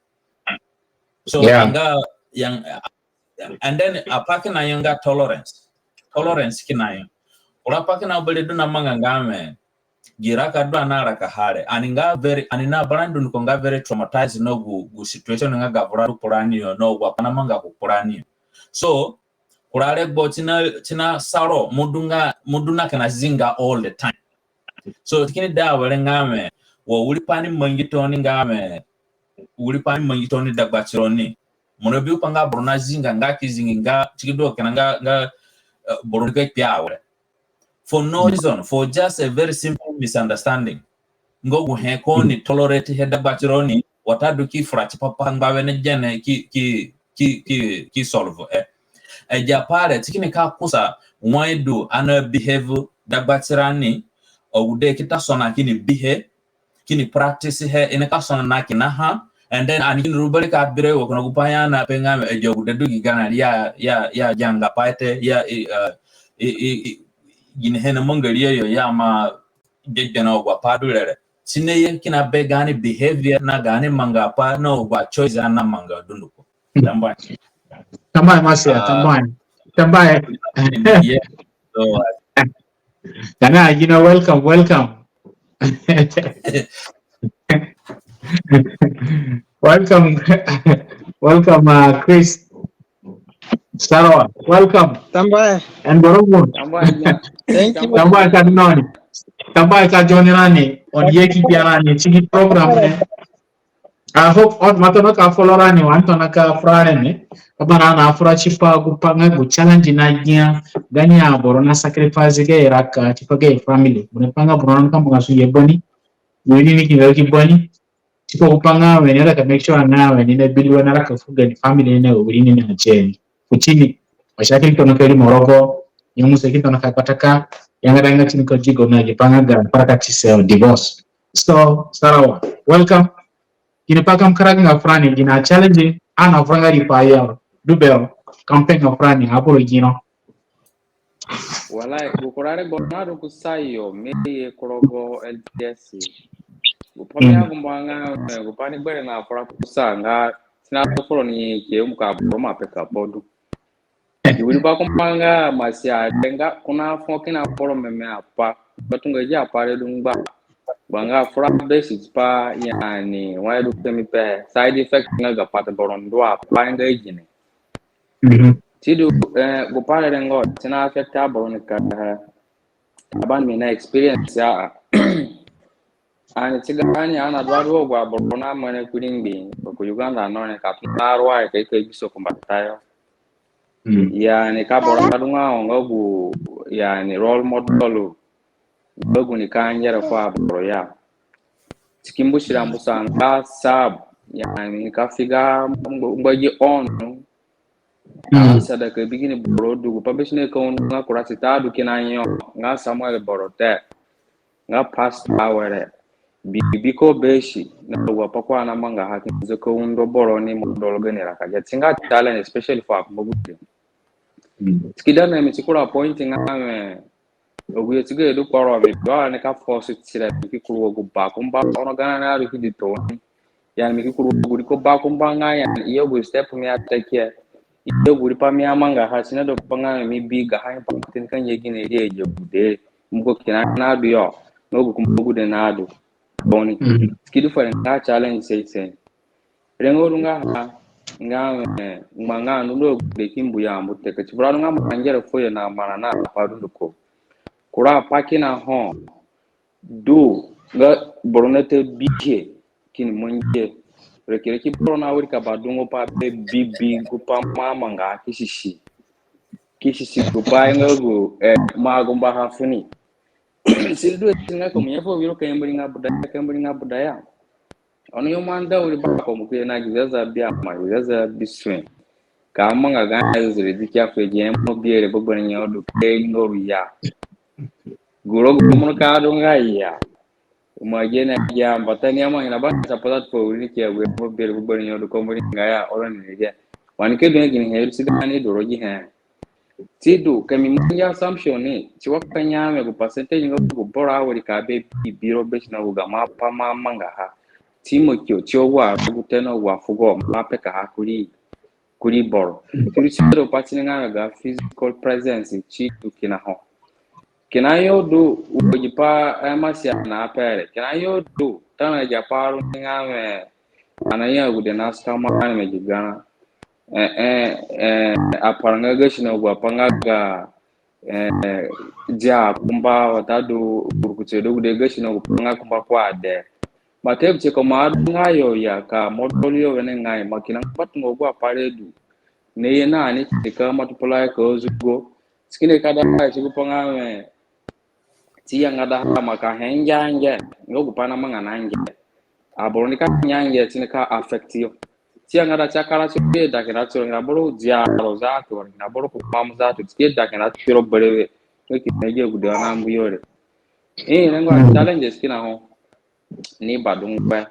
So, yeah, anga, yang, and then, apai kina yo nga tolerance. Tolerance kina yo. Kura pai kina berewe du na manga nga wẽ, gi raka du ani arakaha re, ani nga very, ani na barani dunduko nga very traumatized na gu, gu situation nga ga vura du kpurani yo, na agu apai na manga ku kpurani yo. So, kura regbo ti na, ti na sa ro, mo du nga, mo du na kina zinga all the time. So, ti kini da awere nga wẽ, wa wiri pai ni mangi tooni nga wẽ, wiri pai ni mangi tooni dagba tironi. Mo na bi gupai nga boro na zinga, nga ki zingi, nga ti ki du kina nga, nga, eh, boro nika kpi awere. For no reason, for just a very simple misunderstanding. Nga gu he ko ni tolerate he dagba tironi, watadu ki fura tipa pa ngba wene gene ki, ki, ki, ki, ki solve, eh. Agi apai re, ti kini ka kusa, wai du ani na behave dagba tirani, agude ki ta sona kini bi he, kini practice he, i nika sona na kina ha, and then ani kini ru bari ka bi re wa kina gupai ya na pe nga wẽ, agi agude du gi gana ri ya, ya, ya gianga pai te, ya, i, uh, i, i, i, gini he na manga ri yo, ya ma gbegberẽ agu apai du re re. Si naye kina be gaani behavior na gaani manga pai na agu a choice ani na manga dunduko. Tambuahe. Tambuahe, Masia, ah, tambuahe. Tambuahe. Yeah. So, uh, Kana, you know, welcome, welcome. Welcome. Welcome, uh, Chris. Sarawa, welcome. Tambuahe. And Borogun. Tambuahe, yeah. Thank you. Tambuahe ka du noni. Tambuahe ka join rani. On ye ki bia rani. Ti gi program re. I hope oni, mi atona ka follow rani, wa ani tona ka fura re ni. Ka ba na, na fura tipa gupai nga gu challenge na gia gaani aboro na sacrifice gayo raka tipa gayo family. Mo ni pa nga boro na ka manga sunge bani. Wiri ni ki nga ki bani. Tipa gupai nga wẽ ni raka make sure nga wẽ ni na bi du wa na raka fu gaani family ni na wiri ni na tie ni. Fu tini. Wa si aki tona ka rimo rogo. Nyemuse ki tona ka kpataka. Yanga danga tini ka digo na gi pa nga ga practice divorce. So, Sarawa, welcome. Gini pai ka mo karaga nga furani, gini challenge ani afuranga riipaha yo, du bero, campaign nga furani, aboro gino. Wallahi, gu kura regbo nadu kusayo, mi ye ku rogo L D S. Gu pai mi agumba nga, gu pai ni gbere na fura kusa nga, si na fura ni ke mu ka boro ma pe ka podu. Wiri ba kumba nga Masia, denga kuna fo kina kporo meme apai. Batunga agi apai re du ngba. Ba nga fura besi tipa yani, wa du kemi pe. Side effect nga ga pati boro ndu apai nga gine. Ti du, eh, gu pai re rengo, ti na affect aboro ni ka, eh, aban mi na experience ya. Ani tiga ani ana du adu agu aboro na mene kuringbi ku Uganda no ni ka tuna arua ka ika ibiso kumbatayo. Yani ka boro adu nga onga gu yani role model nga gu ni ka ngere fu aboro ya. Ti ki mbusi ra mbusa nga sab yani ka figa ngba gi onu. Ka asada ka bi gini boro du, gupai be si na ka undo nga kura sita du kina yo, nga Samuel Borote, nga pastor awere. Bi, bi ko be si na agu apai ko anamangaha kini za ka undo boro ni mo du rogo gaani raka. That is a challenge, especially for akumbagude. Si ki da na mi ti kura point nga mi agu yo ti ga du kporo mi, do ani ka force tire, mi ki kuru wa gu bakumba ono gana na ru ki di tooni. Yani mi ki kuru wa gu riko bakumba nga yani i ya gu step mi ata ki ya. I ya gu riipa mi amangaha si na du pa nga mi bi gaha ni pa ti ni ka nye gine ri agude. Mbiko kina na du yo. Na gu kumbagude na du. Boni. Si ki du fere nga challenge sei sei. Rengo du nga ha, nga, eh, ngbanga ndu no gude ki mbu ya mbu te. Ka ti vura du nga mo angere fuo yo na marã na apai dunduko. Kura apai kina ho du nga boro na ta bihe kini mangihe. Raki raki boro na wirika badungu pa be bibi gupai mo amanga ki sisi. Ki sisi gupai nga gu, eh, mo agumbaha funi. Si du si nga ko mo nye fuo wiro ka yambu ri nga buda ya, ka yambu ri nga buda ya. Ono yo mo anda wiri bako mo ki ye na gi zaza bi ama, gi zaza bi sue. Ka mo nga ga ya zire di ki a fu gi mo bi ere gbegberẽ nye o du ke ngoro ya. Gu rogo mo ka du nga ya. Mo gi na gi a mbata ni ama ina ba sa pata fu wiri ni ki a gu mo bi ere gbegberẽ nye o du ko mo ri nga ya oro ni ge. Wa ni ke du gini he, si da ni du rogo gi he. Ti du ka mi mangi assumption ni, ti wa ka nya mi gu percentage nga gu boro awirika be bi biro be si na gu gamo apai mo amangaha. Ti mo kio, ti agu arugu te na agu afugo mo apekaha kuri, kuri boro. Ti du si du pa ti ni nga ga physical presence ti du kina ho. Kina yo du wa gi pa, eh, masia na apere. Kina yo du tana gi apai ru ni nga mi ana ya gude na suka mo ani mi gi gana. Eh, eh, eh, aparanga ga si na agu apai nga ga, eh, dia kumba watadu burkute du gude ga si na agu apai nga kumba ko ade. But te bi ti ko mo adu nga yo ya ka mo doli yo wene nga i ma kina ngbatunga agu apai re du. Ni ye na ni ti ka multiply ka zugo. Si kini ka da ti gupai nga mi ti ya nga da ha ma ka he nge ange, nga gupai na manga na nge. Aboro ni ka nge ange ti ni ka affect yo. Ti ya nga da ti akara ti ye da kina tiro nga boro dia ro za tu, nga boro ku pam za tu, ti ye da kina tiro berewe. Nga kina gi gude na mbu yo re. Eh, rengo challenges kina ho ni badungu.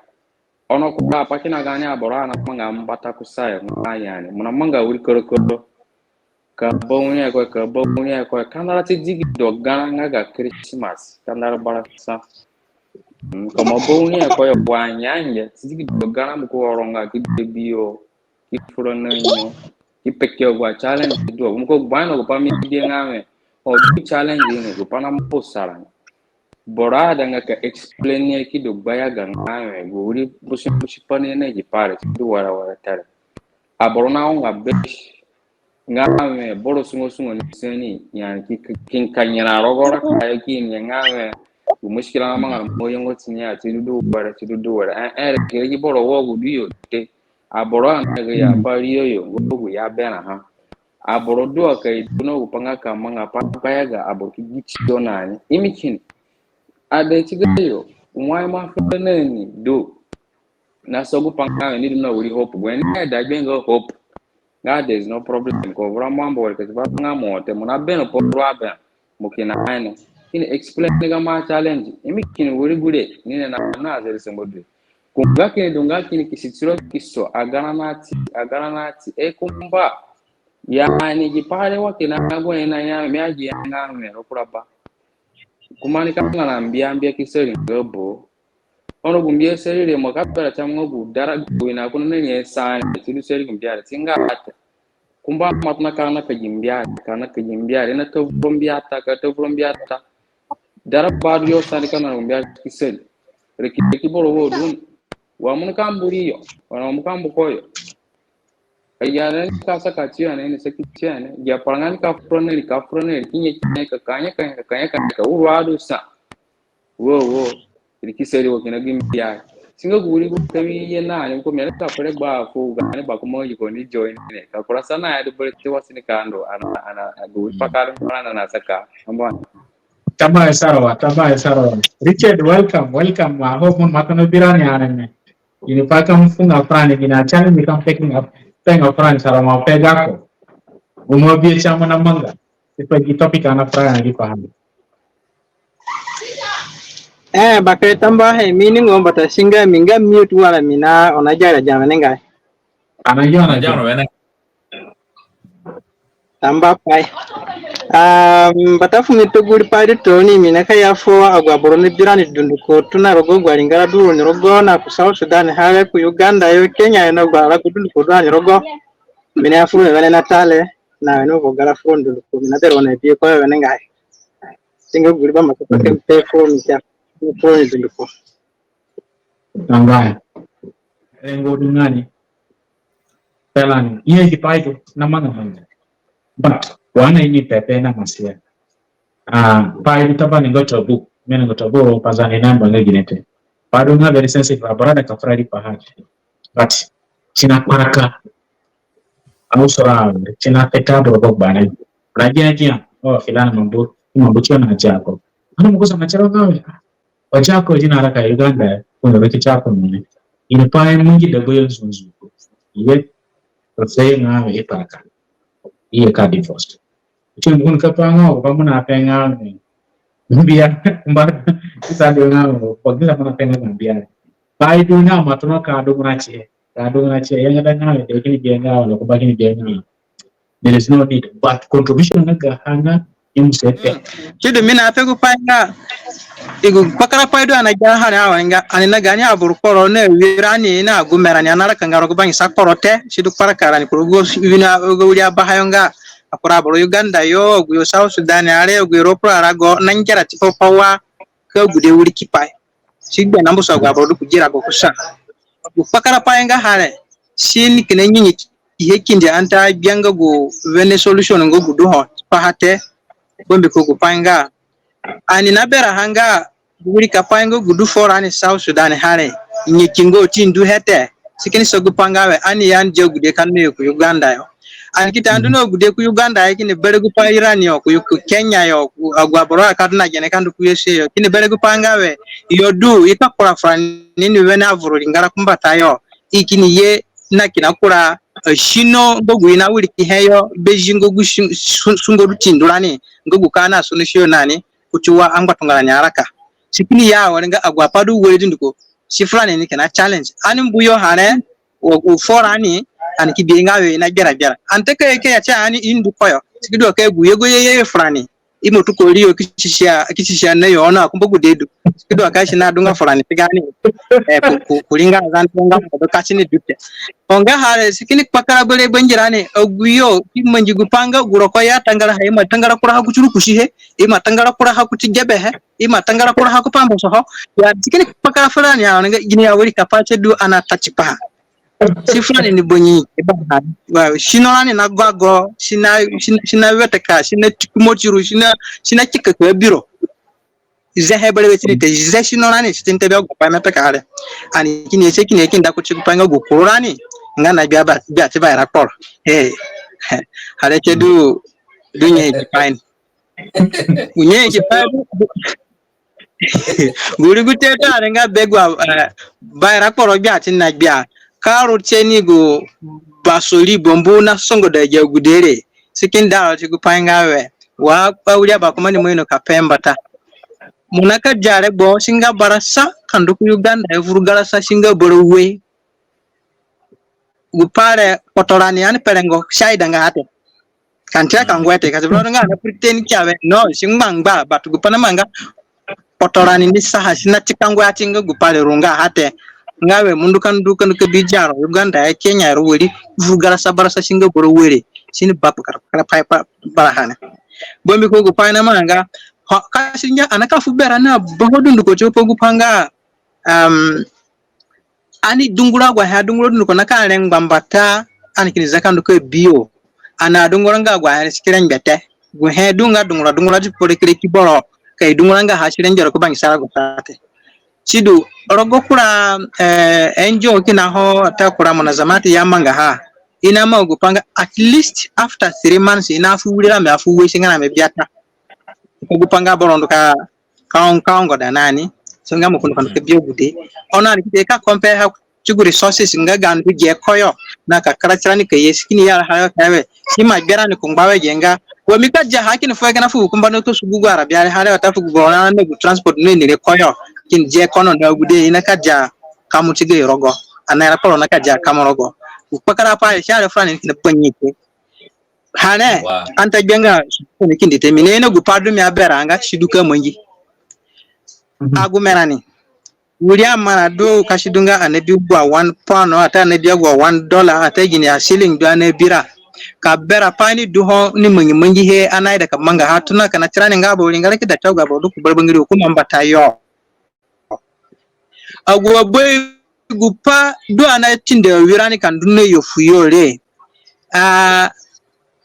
Ono kura apai kina gaani aboro anamanga mbata kusayo nga yani. Mo namanga wiri korokoro. Ka ba wiri ko, ka ba wiri ko. Kandara ti digi du garã nga ga Christmas. Kandara bara sa. Mm, ka mo ba wiri ko yo wa nyange. Ti digi du garã mo ko oro nga ki de bi yo. Ki fura na yo. Ki peke agu achallenge du. Mo ko gbano gupai mi bi nga mi. O du challenge ni gupai na mbu sara ni. Boro adanga ka explain ni ki du gbaya ga nga mi. Gu wiri mbusi mbusi pa ni na gi pai re. Ti du wara wara tare. Aboro na onga be si nga mi boro sungo sungo ni seni, yani ki, ki, ki ka nyina rogo raka yo ki ni nga mi. Gu mushkila namanga mo yongo ti ni ya ti du du wara, ti du du wara. Eh, eh, raki raki boro wo gu du yo te. Aboro anaga ya pa ri yo yo, gu gu ya berã ha. Aboro du aka i du na gupai nga ka manga pa gbaya ga aboro ki gi ti yo na ni. Imi kini. Ade ti ga yo, mo ima fura na ni du. Na so gupai nga ni du na wiri hope. Gu ni da gbe nga hope. Nga there is no problem. Ko vura mo ambo wari ka ti ba nga mo te mo na beno pa ru abe. Mo kina ene. Kini explain ni gamo challenge. Imi kini wiri gure. Ni ne na na zeri sembo du. Ku nga kini du nga kini ki si tiro ki so. Agarã na ti, agarã na ti. E kumba. Ya ni gi pai re wa kina agu ina ya mi agi ya nga mi ro kura ba. Kuma ni ka nga na mbia mbia ki seri nga bo. Ono gu mbia seri re mo ka bera ti mo nga gu dara gu ina kuna na ni sa ni ti du seri gu mbia re ti nga ate. Kumba ma tona ka na ka gi mbia re, ka na ka gi mbia re, na ta vuro mbia ta, ka ta vuro mbia ta. Dara ba du yo sa ni ka na gu mbia ki seri. Raki raki boro wo du ni. Wa mo ni ka mbu ri yo, wa mo ni ka mbu ko yo. Agi ane ni ka saka ti yo ane, ni saki ti yo ane. Agi aparanga ni ka fura na ni, ka fura na ni, ki nye ki nye ka ka nye ka nye ka ka nye ka nye ka uru adu sa. Wo, wo. Ri ki seri wo kina gi mbia. Si nga gu wiri gu ka mi ye na ni ko mi ane ka fere gba fu ga ni ba ko mo yi ko ni join ni. Ka kura sa na ya du bere ti wa si ni ka ndu ana, ana, gu wiri pa ka ndu na na saka. Ambo. Tabahe sarawa, tabahe sarawa. Richard, welcome, welcome. I hope mo ma tona birani ane me. Ini pa ka mo fu nga furani, ini a challenge ka mo peki nga, pe nga furani sarawa mo pe gako. Omo bi e chamo na manga. Tipa gi topic ana fura ya gi pa hande. Eh, bakere tambuahe, mi ni ngo mbata singia mi nga mute wala mi na ona jara jama ne ngai. Ana jara jama wene. Tambuapai. Ah, mbata fu mi tuguri pai du tooni mi na ka ya fu agu aboro ni bi rani dunduko tuna rogo agu aringara du roni rogo na ku South Sudan hare ku Uganda yo Kenya yo na agu arago dunduko du ani rogo. Mi na ya fu mi wene na tale na wene vo gara fu roni dunduko mi na bero na bi ko wene ngai. Singia guri ba mako ke pe fu mi ka fu roni dunduko. Tambuahe. Rengo du ngani. Pelani. Ye ki pai du na manga manga. But wa na ini pepe na masia. Ah, pai du taba ni ngo tobu. Mi ni ngo tobu Pazande na manga gine te. Pai du nga very sensitive. Abara da ka fura ri pa ha. But si na kparaka. Au sura, si na peta boro gbana. Raja aja. Oh, filan mambu. Mambu si na jako. Ana mo ko sa na chero nga we. Wa jako di na raka Uganda, kuno riki jako ni. Ini pai mungi da boyo nzunzu. Ye, rose nga we paraka. Ye ka divorce. Ti mo ka pa nga, wa mo na pe nga we. Mbia, mba, isa de nga we, ko gila mo na pe nga mbia. Pai du na matono ka du mo na che. Ka du mo na che, ya nga da nga we, de kini bi nga we, ko ba kini bi nga we. There is no need. But contribution na ga ha nga i mu se pe. Mm. Sidu mi na pe gu pai nga, i gu kpakara pai du ana ga ha na wa nga, ani na gani aboro kporo na wira ni na gu mera ni ana raka nga rogo bangisa kporo te, sidu kpara kara ni kuru gu wina gu wiri abaha yo nga, akura aboro Uganda yo, gu yo South Sudan, are gu yo ro kura arago, na ngera tipa pa wa, ka gude wiri ki pai. Si gbe na mbusa agu aboro du ku gira go kusa. Gu kpakara pai nga hare. Si ni kina nyinyi ihe kindi anta gbia nga gu wene solution nga gu du ho. Tipa ha te. Bambiko gu pai nga. Ani na bera ha nga gu wiri ka pai nga gu du foro ani South Sudan hare. Nyiki nga oti ndu he te. Si kini sa gu pai nga we ani ya ni dia gude ka ni me yo ku Uganda yo. Ani ki ta ndu na gude ku Uganda yo kini bere gu pai rani yo ku, ku Kenya yo, ku agu aboro ka du na gene ka ndu ku U S A yo. Kini bere gu pai nga we yo du, i ka kura furani ni wene avuru ringara ku mbata yo. I kini ye na kina kura, eh, sino nga gu i na wiriki he yo, be zi nga gu si-, su-, sungo du ti ndu rani, nga gu ka na sunu si yo na ni, kuti wa angbatunga rani araka. Si kini ya awere nga agu apai du were dunduko. Si furani ni kina challenge. Ani mbu yo hare, wo, wo furani, ani ki bi nga we na gbera gbera. Ani te ke, ke ya ti ani i ndu koyo. Si ki du ka gu yego ye, ye furani. I mo tu ko ri yo ki sisia, ki sisia na yo ono akumba gude du. Si ki du ka si na du nga furani ti gani. Eh, ku, ku, ku ringa zan ti nga ko ka si ni du te. Onga hare si kini kpakara bere bangirani, agu yo, ki mangi gu pai nga gu roko ya tangara ha, i ma tangara kura ha ku turu kusi he, i ma tangara kura ha ku ti gebe he. I ma tangara kura ha ku pambo soho. Ya, si kini kpakara furani ya, nga gini ya wiri ka pai te du ana tatipa. Si furani ni bonyi, i ba ha. Wa, sino rani na gogo, si na, si na, si na weteka, si na tikumo tiru, si na, si na kika ka biro. Ze he bere we tini te, ze sino rani, si tini te bi agu pai me peka hare. Ani kini ye se kini ye kini da kuti gu pai nga gu kuru rani, nga na gbia ba, gbia ti ba ira kporo. Eh, hare te du, du nye ki pai ni. Unye ki pa gu ri gu tete are nga be gu, eh, ba ira kporo gbia ti na gbia. Ka ru ti ni gu basori bambu na songoda agi agude re. Si kini da ro ti gu pai nga we. Wa pa wiri abakumba ni mo ino ka pe mbata. Mo na ka dia regbo si nga bara sa ka ndu ku Uganda, e vuru gara sa si nga bara ue. Gu pai re kpoto rani ani pe rengo si aidanga ha te. Ka ntia ka ngbe te, ka si boro nga na pretend kia we, no, si ngba ngba, but gu pai namanga kpoto rani ni saha si na tika ngbe ati nga gu pai re ru nga ha te. Nga we mo ndu ka ndu ka ndu ka bi dia ro Uganda ya Kenya ro wari vuru gara sa bara sa si nga bara wari. Si ni ba kpakara kpakara pai pa bara ha ni. Bambiko gu pai namanga, ho, ka si ngia ana ka fu bera na baho dunduko tipa gu pai nga, um, ani dungura agu ahe adungura dunduko na ka rengba mbata, ani kini za ka ndu ka bi yo. Ani adungura nga agu ahe si ki rengbe te. Gu he du nga dungura dungura tipa raki raki boro, ka i dungura nga ha si rengbe ro ku bangisa rago sa te. Sidu, rogo kura, eh, N G O kina ho ta kura munazamati ya manga ha. I na ma gu pai nga at least after three months, i na fu wiri rame, a fu wesi nga rame biata. Ko gu pai nga boro ndu ka ka on-, ka ongoda na ni. So nga mo kunu kanu ke bi agude. Ono ani ki te ka compare ha ti gu resources nga ga ndu gi koyo na ka kara tirani ka ye si kini ya ha yo ka we si ima gbera ni ku ngba we gi nga wa mi ka dia ha kini fuhe kina fu gu kumba no ka su gu gu arabia ha re wa ta fu gu gu na gu transport no ni re koyo kini dia kono na agude i na ka dia kamu ti gayo rogo ana ira kporo na ka dia kamu rogo gu kpakara pai si are furani kina pa nyiki hare anta gbenga ni kindi te mi ne na gu pai du mi aberã nga si du ka mangi agu merani wiri amarã du ka si du nga ani bi gu a one pound ata ani bi gu a one dollar ata gini a shilling du ani bi ra ka berã pai ni du ho ni mangi mangi he ani aida ka manga ha tuna kina tirani nga aboro ringara ki da ti agu aboro du ku bara bangiri hukuma mbata yo agu agboi gu pai du ani atinda awirani ka ndu na yo fu yo re a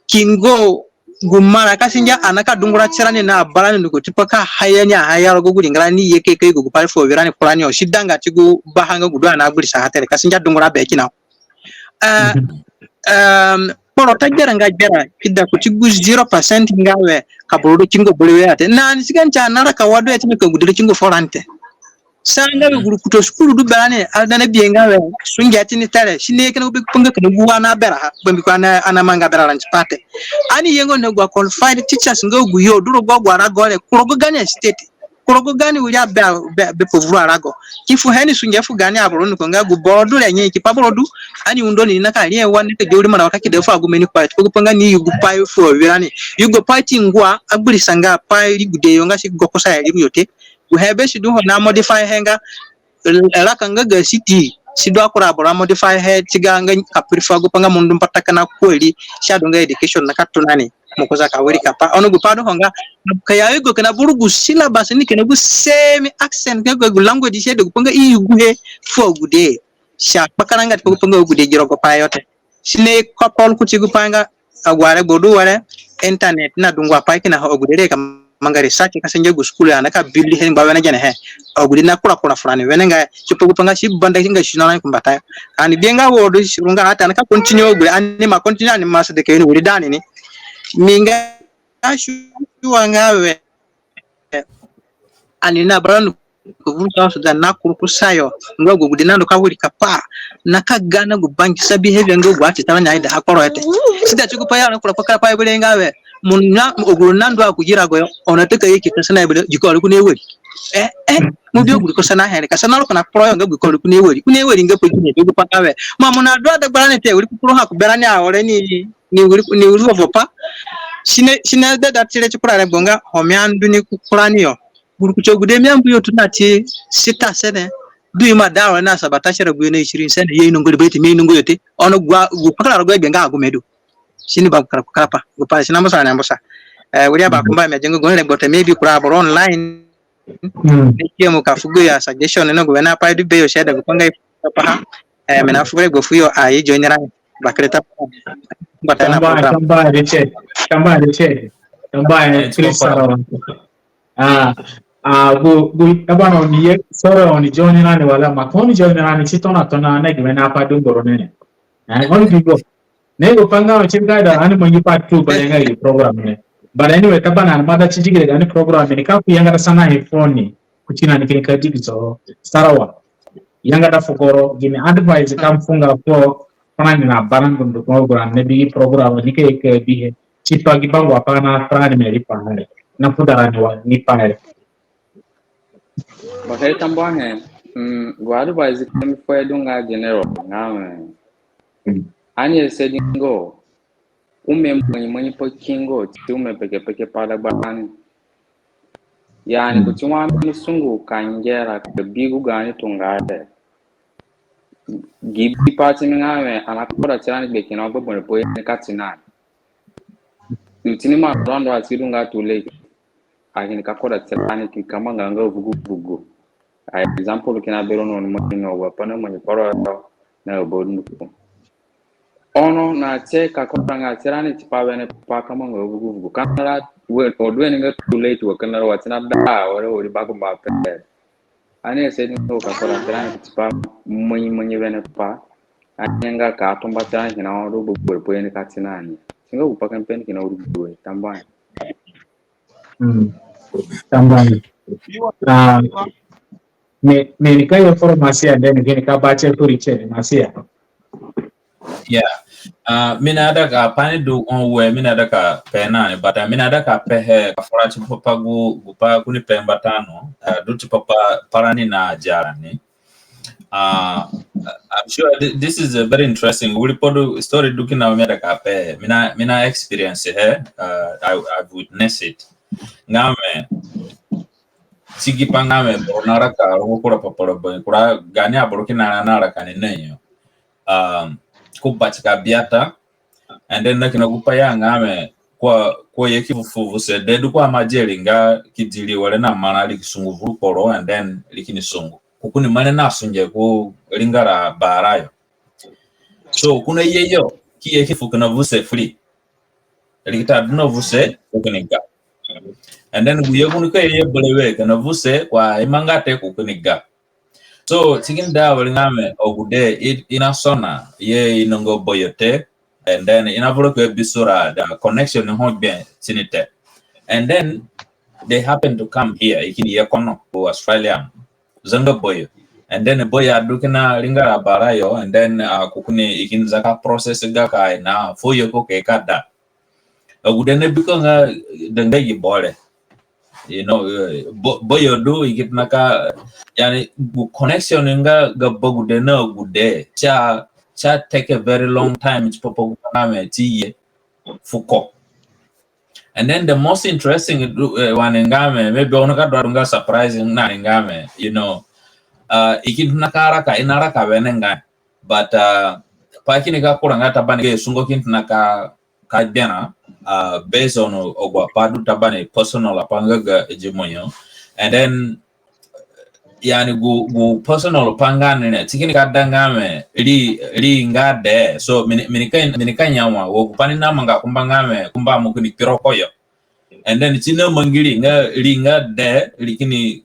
kingo gu marã ka si ngia ani ka dungura tirani na abarani nduko tipa ka haya ni ahaya rogo gu ringara ni ye ke ka yugo gu pai fu awirani kurani yo si danga ti gu baha nga gu du ani agbirisa ha te re ka si ngia dungura be kina kporo ta gbera nga gbera ki da kuti gu zero percent nga we ka boro du kingo bere we ate na ani si ga nti ani araka wa du e ti ni ka gu du kingo furani te sa nga we gu rukutu sukuru du berani ani na bi nga we sunge ti ni te re si ni kina gu be kpanga kina gu wa na berã ha bambiko ani amanga berã rani tipa te ani ye nga na gu a qualified teachers nga gu yo du rogo gu arago re ku rogo gani state ku rogo gani wiri abe be pa vuru arago ki fu he ni sunge fu gani aboro nduko nga gu boro du re nyanyakipa boro du ani undo ni na ka ri he wa ni ka ge wiri marã wa ka ki da fu agume ni kpai tipa gu pa nga ni yugu pai fu awirani yugo pai ti ngua agbirisa nga pai ri gude yo nga si go kusa ya ri ru yo te gu he be si du ho na modify he nga raka nga ga city si du akura aboro a modify he ti ga nga ka prefer gu pa nga mo ndu mbata kina kuari si adu nga education na ka tona ni mo kusa ka wiri ka pai ono gu pai du ho nga ka ya yugo kina buru gu syllabus ni kina gu same accent nga gu language si adu gu pa nga i yugu he fu agude si akpakara nga tipa gu pa nga agude gi rogo pai yo te si ni couple kuti gu pai nga agu aregbo du were internet na dungu apai kina ho agude re ka manga research ka si ngia gu school ani ka build he ngba wene gene he agude na kura kura furani wene nga tipa gu pa nga si banda nga si no na ku mbata yo ani bi nga wo du si ru nga ata ani ka continue agude ani ma continue ani ma sa de ka yo ni wiri dani ni mi nga si wa nga we ani na bara ndu ku vuru South Sudan na kuru kusayo nga gu gude na ndu ka wiri ka pai na ka ga na gu bangisa behavior nga gu ati tara ni aida ha kporo ete si da ti gu pai ya na kura kpakara pai bere nga we mo na agu ro na ndu a ku gi rago yo oni ata ka ye ki ta sana bere gi ko ru ku ni wari eh eh mo bi agu ro ko sana he re ka sana ro ko na kporo yo nga gu ko ru ku ni wari ku ni wari nga pa gi ni gu pai nga we ma mo na du a dagbarani te wiri ku kuru ha ku berani awere ni ni wiri ni wiri vovo pai si ni si ni da da ti re ti kura regbo nga ho mi andu ni ku kurani yo gu rukutu agude mi ambu yo tuna ti sita sene du ima da awere na asabata si aragu yo na ishirini sene ye inongo ri bete mi inongo yo te ono gu kpakara rogo gbe nga agume du si ni ba kura kura pai gu pai si na mbusa ni mbusa eh wiri aba kumba mi ajengo gu regbo te maybe kura aboro online ni ki mo ka fu gu ya suggestion no gu wene apai du be yo si ada gu pa nga i fu gu pai ha eh mi na fu regbo fu yo a i join ra bakere ta mbata na program tamba de che tamba de che tamba e Chris Sarawa ah ah gu gu tamba no ni ye soro ni join ra ni wala ma ko ni join ra ni si tona tona na gi wene apai du ngoro ne eh oni bi go ne gu pa nga o si ga da ani mangi part two ba ya nga gi program ne but anyway tamba na mada si gi re ga ni program ni ka fu ya nga da sana he phone ni kuti na ni kini ka digi so Sarawa ya nga da fu goro gini advice ka mo fu nga fu furani na bara ndu ndu ko gu ra ni bi program ni ke ke bi he tipa gi bangu apai na furani me ri pa ha re na fu da rani wa ni pa ha re Bakere tambuahe, mm, gu advice ka mi fuhe du nga general nga we ani asadi nga ume manyi manyi pa kingo ti ume peke peke pa dagbarani. Yani kuti wa mi sungu ka ngera ka bi gu gaani tunga re. Gi bi pa ti mi nga we ani akoda tirani gbe kina gbegberẽ pa ni ka ti na ni. Ntini ma rondo ati du nga too late. Ani ka koda tirani ki ka manga nga vugu vugu. A example kina bero no ni manyi no wa pa na manyi kporo na aboro nduko. Ono na tie ka koda nga tirani tipa wene pa ka manga vugu vugu. Ka na ra we o du ni nga too late wa ka na ra wa ti na da wa re wa ri ba ku mba pe. Ani asadi nga ka koda tirani tipa manyi manyi wene pa. Ani nga ka tumba tirani kina wa du gbegberẽ pa ni ka ti na ni. Singia gu pa ka mi pe ni kina wa du gbegberẽ tambuahe. Mm. Tambuahe. Ah, Mi, mi nika ye foro Masia, and then mi nika ba tie foro tie ni Masia. Yeah. Uh, mi naida ka pe ni du on we, mi naida ka pe na ni, but, uh, mi naida ka pe he, ka fura tipa pa gu, gu pa ko ni pe mbata no, uh, du tipa pa, pa rani na jarani. Uh, I'm sure th-, this is a very interesting. Wiri pai du story du kina mi aida ka pe. Mi na, mi na experience he. Uh, I, I've witnessed it. Nga mi, si gi pa nga mi, boro naraka rogo kura papara bangi, kura gaani aboro kina naraka ni na yo. Um, ko batika biata, and then na kina gu pa ya nga mi, ko, ko ye ki fu, fu vuse, de du ko ima di ri nga ki di ri were na marã ri ki sungu vuru kporo, and then ri kini sungu. Ko kini mare na sunge ku ringara bara yo. So, ko naye yo, ki ye ki fu kina vuse fu ri. Ri ki ta du na vuse, ko kini ga. And then gu ye ko nika ye berewe kina vuse, ko aimanga te, ko kini ga. So, si kini da were nga mi, agude, i, i nasona, ye i inonga bayo te, and then i navura ka bi sura, the connection ho gbe tini te. And then they happen to come here, i kini ye kono, ku Australia, zanga bayo. And then bayo adu kina ringara bara yo, and then, uh, ko kini, i kini za ka process gako, i na fuo yo ko ke ka da. Agude na bi ko nga danga gi bore. You know, uh, bo-, bayo du, i ki tona ka, yani, gu connection nga ga bagude na agude, si a, si a take a very long time, tipa pa gu pa nga mi ti ye fuko. And then the most interesting, uh, one nga mi, maybe ono ka du adu nga surprising na ni nga mi, you know, uh, i ki tona ka raka, i naraka wenengai. But, uh, pa kini ka kura nga ta bani ga sungo kini tona ka, ka gberã, uh, based on agu apai du ta bani personal apai nga ga agi mo yo. And then, yani gu, gu personal pai nga ni re, si kini ka da nga mi, ri, ri nga dee. So, mi ni, mi nika, mi nika ya wa, wa gu pa ni namanga kumba nga mi, kumba mo kini kpi roko yo. And then si namangi ri nga, ri nga dee, ri kini,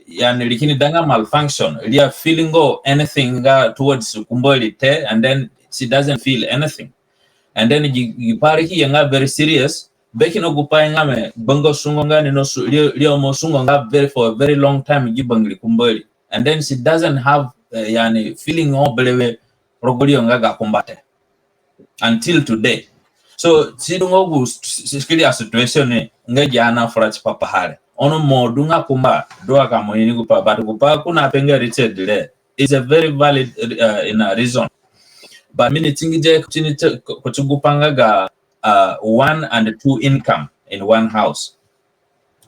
yani, ri kini da nga malfunction. Ri a feeling o anything nga towards kumba ri te, and then she doesn't feel anything. And then gi, gi pai re ki ye nga very serious, be kina gu pai nga mi, gbanga sungo nga ni no su-, ri, ri ima sungo nga very, for a very long time gi bangiri kumba ri. And then she doesn't have, uh, yani, feeling o berewe rogo ri yo nga ga kumba te. Until today. So, si du nga gu s-, s-, clear situation ni, nga gi ani nafura tipa paha re. Ono mo du nga kumba, du a ka mo ini gu pai, but gu pai ko nape nga Richard re, is a very valid, uh, in a reason. But mi ni tingi de kuti ni te-, kuti gu pai nga ga, uh, one and two income in one house.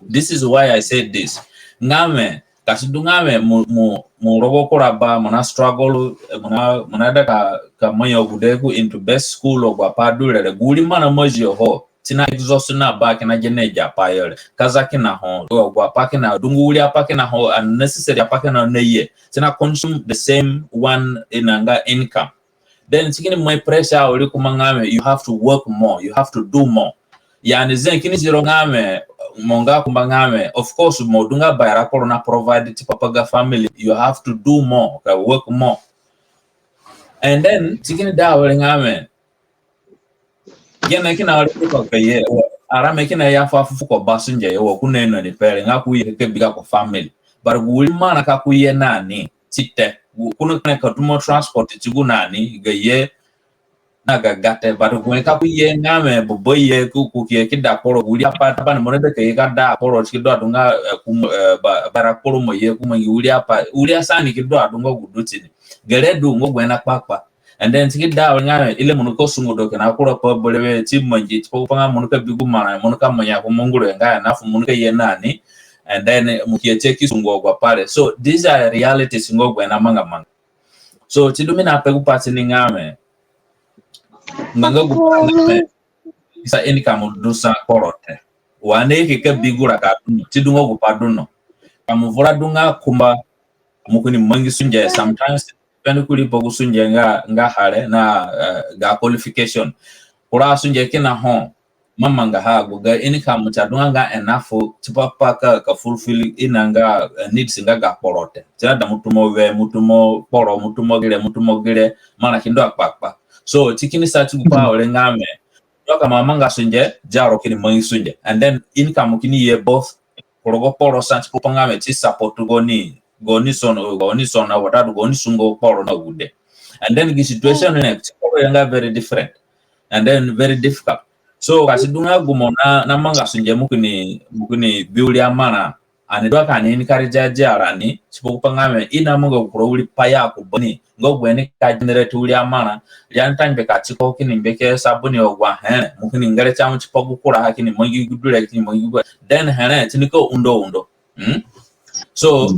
This is why I said this. Nga mi, ka si du nga mi, mo, mo, mo rogo kura ba, mo na struggle, eh, mo na, mo naida ka, ka manga agude ku into best school, agu apai du re re, gu wiri marã ima zio ho, si na exhaust na ba kina gene agi apai yo re. Ka za kina ho, agu apai kina, dungu wiri apai kina ho, unnecessary apai kina na ye. Si na consume the same one i na nga income. Then si kini mai pressure awere kumba nga mi, you have to work more, you have to do more. Yani, zen kini ziro nga mi, mo nga kumba nga mi, of course, mo du nga baira kporo na provide tipa pa ga family, you have to do more, ka work more. And then si kini da awere nga mi, gene kina were tipa ka ye, arame kina ya fu afufuko basunge yo, wa ko naino ni pere, nga ko ye ka bi gako family. But gu wiri marã ka ko ye na ni, si te, gu, ko na ka tumo transport ti gu na ni, ga ye, na ga ga te, but gu ka ko ye nga mi, bobo ye, ko, ko ki ye ki da kporo, gu wiri apai ta bani mo naida ka ye ka da kporo, si ki du adu nga, eh, kum-, eh, ba-, baira kporo mo ye, ko mangi wiri apai, wiri asa ni ki du adu nga gu du ti ni. Gere du nga gu na kpakpa. And then si ki da awere nga mi, ile mo nika sungu do kina kura pai berewe, si mangi, tipa gu pai nga mo nika bi gu marã, mo nika manga ku manguro nga na fu mo nika ye na ni, and then mo ki ye tie ki sungu agu apai re. So these are realities nga gu na manga manga. So si du mi nape gu pai ti ni nga mi, nga nga gu pai nga mi, isa income du sa kporo te. Wa ani ye ki ka bi gu raka du no, si du nga gu pai du no. Ka mo vura du nga kumba, mo kini mangi sunge, sometimes depend kuri pa gu sunge nga, nga ha re na, eh, ga qualification. Kura sunge kina ho, mo amangaha, gu ga income si adunga nga enough tipa pa ka, ka fulfill i na nga, eh, needs nga ga kporo te. Si naida mo tumo we, mo tumo kporo, mo tumo gire, mo tumo gire, marã ki ndu akpakpa. So si kini sa ti gu pai awere nga mi, du ka mo amanga sunge, diaro kini mangi sunge. And then income kini ye both ku rogo kporo sa tipa pa nga mi si support gaoni gaoni sono, gaoni sono, watadu gaoni sungo kporo na gude. And then gi situation re, kporo yo nga very different. And then very difficult. So, ka si du nga gu mo na, namanga sunge mo kini, mo kini bi wiri amarã, ani du ka ani ini ka ri diadia rani, tipa gupai nga wẽ, i namanga gu kura wiri pai ya ku bani, nga gu i nika generate wiri amarã, ri ani ta ngbe ka tiko kini ngbe ke sabuni agu ahe re, mo kini ngere ti mo tipa gu kura ha kini mangi gu du re, kini mangi gu du re. Then he re, si nika undo undo. Hmm? So,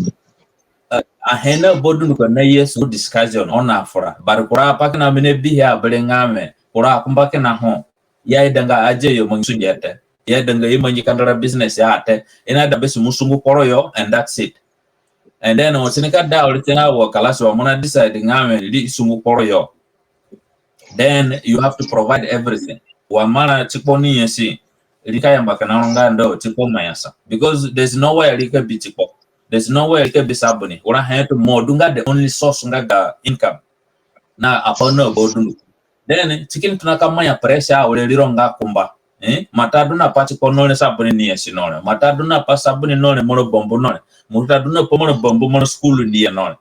uh, ahe na ba dunduko na ye sungu discussion, oni afura. But kura apai kina mi nabihe a bere nga wẽ, kura akumba kina ho, i aidanga adia yo mangi sunge te. I aidanga i mangi kandara business ya te. I naida bes mo sungu kporo yo, and that's it. And then, wa si nika da awere ti ni wa kalasi, wa mo na decide nga wẽ ri sungu kporo yo, then you have to provide everything. Wa marã tikpo ni nyasi, ri ka yamba kina ro nga ndo tikpo manyasa. Because there's nowhere ri ka bi tikpo. There's nowhere ri ka bi sabuni. Wala he tu mo du nga the only source nga ga income. Na apai na ba dunduko. Then, si kini tona ka manya pressure awere ri ro nga kumba. Eh? Mo ta du na pa tikpo no re, sabuni ni nyasi no re. Mo ta du na pa sabuni no re, mo ro bambu no re. Mo ta du na pa mo ro bambu, mo ro school ni ye no re.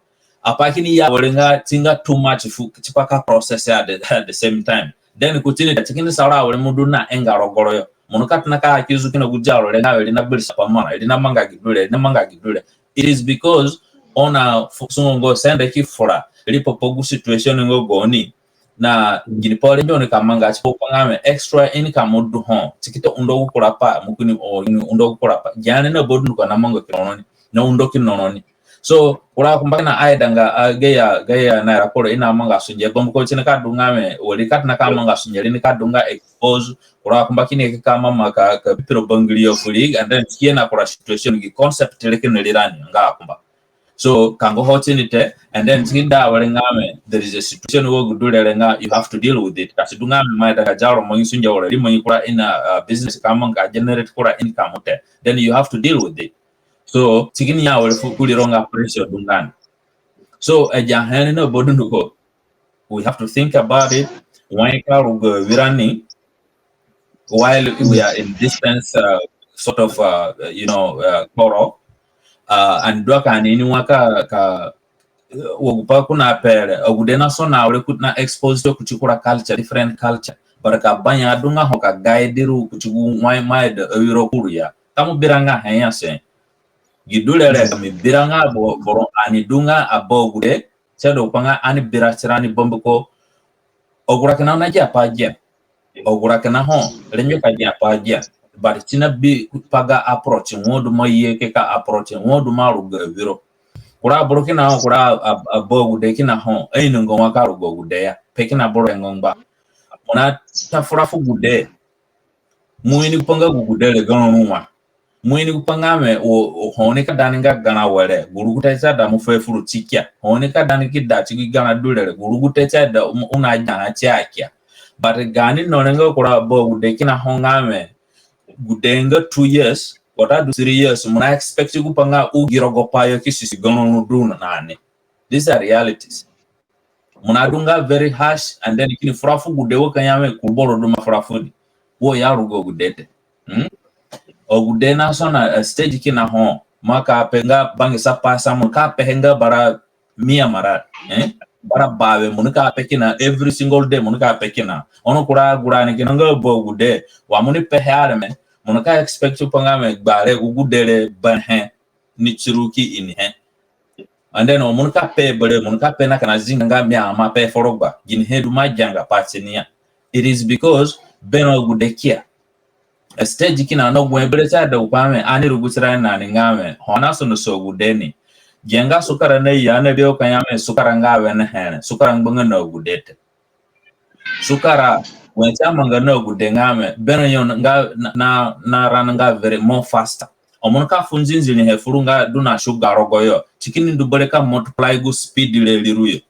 Apai kini ya awere nga si nga too much fu, tipa ka process at the, at the same time. Then kuti ni da si kini sa ro awere mo du na enga rogo ro yo. Mo nika tona ka accuse kina gu diaro re nga wẽ ri nagbirisa pa marã, ri namanga gi du re, ri namanga gi du re. It is because oni afu-, sungu nga sende ki fura, ri pa pa gu situation nga gaoni. Na ginipai re oni ka manga tipa gupai nga wẽ extra income du ho, si ki ta undo gu kura pai, mo kini o, undo gu kura pai. Gi ani na ba dunduko namanga kina roni, naundo kina roni. So, kura akumba kina aidanga, a, gayo, gayo naira kporo i namanga sunge, bambiko si nika du nga wẽ, wa ri ka tona ka manga sunge, ri nika du nga expose, kura akumba kini ye ka mama ka, ka pipiro bangiriyo fu ri, and then si ki ye na kura situation gi concept re kina rirani, nga akumba. So, ka nga ho ti ni te, and then si ki da awere nga wẽ, there is a situation wa gu du re re nga, you have to deal with it. Ka si du nga wẽ mo aidanga diaro mangi sunge wala, ri mangi kura ina, uh, business ka manga generate kura income te, then you have to deal with it. So, si kini ya awere fu kuri ro nga pressure du nga ni. So, agi ahe re na ba dunduko, we have to think about it. Wai ka ruga awirani, while we are in distance, uh, sort of, uh, you know, uh, kporo, uh, and du ka ani ini wa ka, ka, uh, wa gupai ko nape re, agude na so na awere ko na expose kuti kura culture, different culture. But ka banya du nga ho ka guide ru kuti gu wai mo aida awiro kuru ya. Ka mo bira nga he ya se. Gi du re re, ka mi bira nga bo-, boro ani du nga aba agude, si du gupai nga ani bira tirani bambiko agu ra kina na gia pa gia. Agu ra kina ho, rengbe ka gia pa gia. But si nabi pa ga approach, wo du mo ye ke ka approach, wo du mo ruga awiro. Kura aboro kina ho, kura ab-, ab-, aba agude kina ho, ainonga wa ka ruga agude ya. Pe kina boro ngba. Mo nata fura fu gude. Mo ini gupai nga gu gude re garã ru wa. Mo ini gupai nga wẽ, o, o, ho ni ka da ni nga garã were, gu rugute si aida mo fe furu ti kia. Ho ni ka da ni ki da ti gi garã du re re, gu rugute si aida u, u na gia ha ti akia. But gaani no re nga kura aba agude kina ho nga wẽ, gude nga two years, watadu three years, mo na expect gupai nga u gi rogo pai yo ki susi garã ru du na ni. These are realities. Mo na du nga very harsh, and then kini fura fu gude wa ka ya wẽ kuru boro du mo fura fu ni. Wo ya ruga agude te. Hmm? Agude na so na, eh, stage kina ho, mo ka pe nga bangisa pai sa, mo ka pe he nga bara mia mara, eh? Bara bawe, mo ka pe kina every single day, mo ka pe kina. Ono kura agu rani kina nga ba agude, wa mo ni pe he areme, mo ka expect gupai nga wẽ gbare gu gude re ba he ni tiru ki ini he. And then, o mo ka pe bere, mo ka pe na kina zinga nga mi ama pe foro gba. Gini he du mo agianga pa ti ni ya? It is because berã agude kia. A stage kina no gu he bere si aida gupai wẽ ani rugu tirani na ni nga wẽ, ho ani asonosa agude ni. Gi nga sukara na ya na bi o ka ya wẽ sukara nga wene he re, sukara ngbanga na agude te. Sukara, wẽ si amanga na agude nga wẽ, berã yo nga na, na, na run nga very more faster. O mo ka fu nzinziri he furu nga du na sugar rogo yo, si kini ndu bere ka multiply gu speed re riru yo.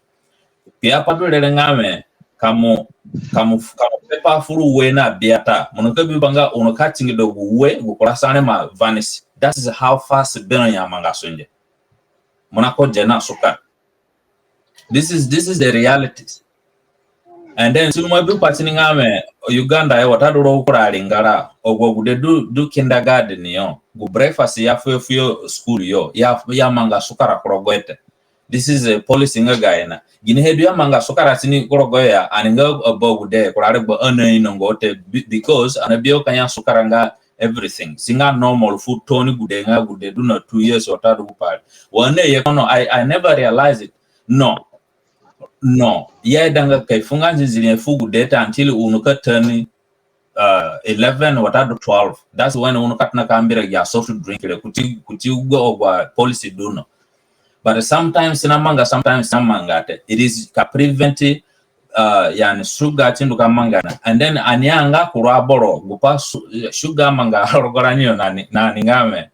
Kpiapai du re re nga wẽ, ka mo, ka mo, ka mo pepa furu ue na biata, mo ka bi pa nga u ka tingida gu ue, gu kura sa re ima vanish. That is how fast berã yo amanga sunge. Mo na ko dia na sukara. This is, this is the realities. And then, si mo bi pa ti ni nga wẽ, Uganda yo, watadu rogo kura aringara, agu agude du, du kindergarten yo. gu breakfast ya fuyo fuyo school yo, ya, ya manga sukara ku rogoyo te. This is a policy nga ga ina. Ginihe du ya manga sukara tini ku rogoyo ya, ani nga above there, kura regbo ani ainonga te, be-, because ani abi yo ka ya sukara nga everything. Si nga normal fu tooni gude nga gude du na two years watadu gupai re. Wa ani ye kono, I, I never realize it. No. No. Ya idanga ka i funga nzinziri he fu gude te until unu ka turn, uh, eleven watadu twelve. That's when unu ka tona ka mbira ya soft drink re, kuti, kuti gu, gu policy du no. But sometimes si namanga, sometimes si namanga te. It is ka prevent, uh, yani sugar si ndu ka manga na. And then ani anga kura aboro, gupai su-, sugar manga rogo rani yo na ni, na ni nga we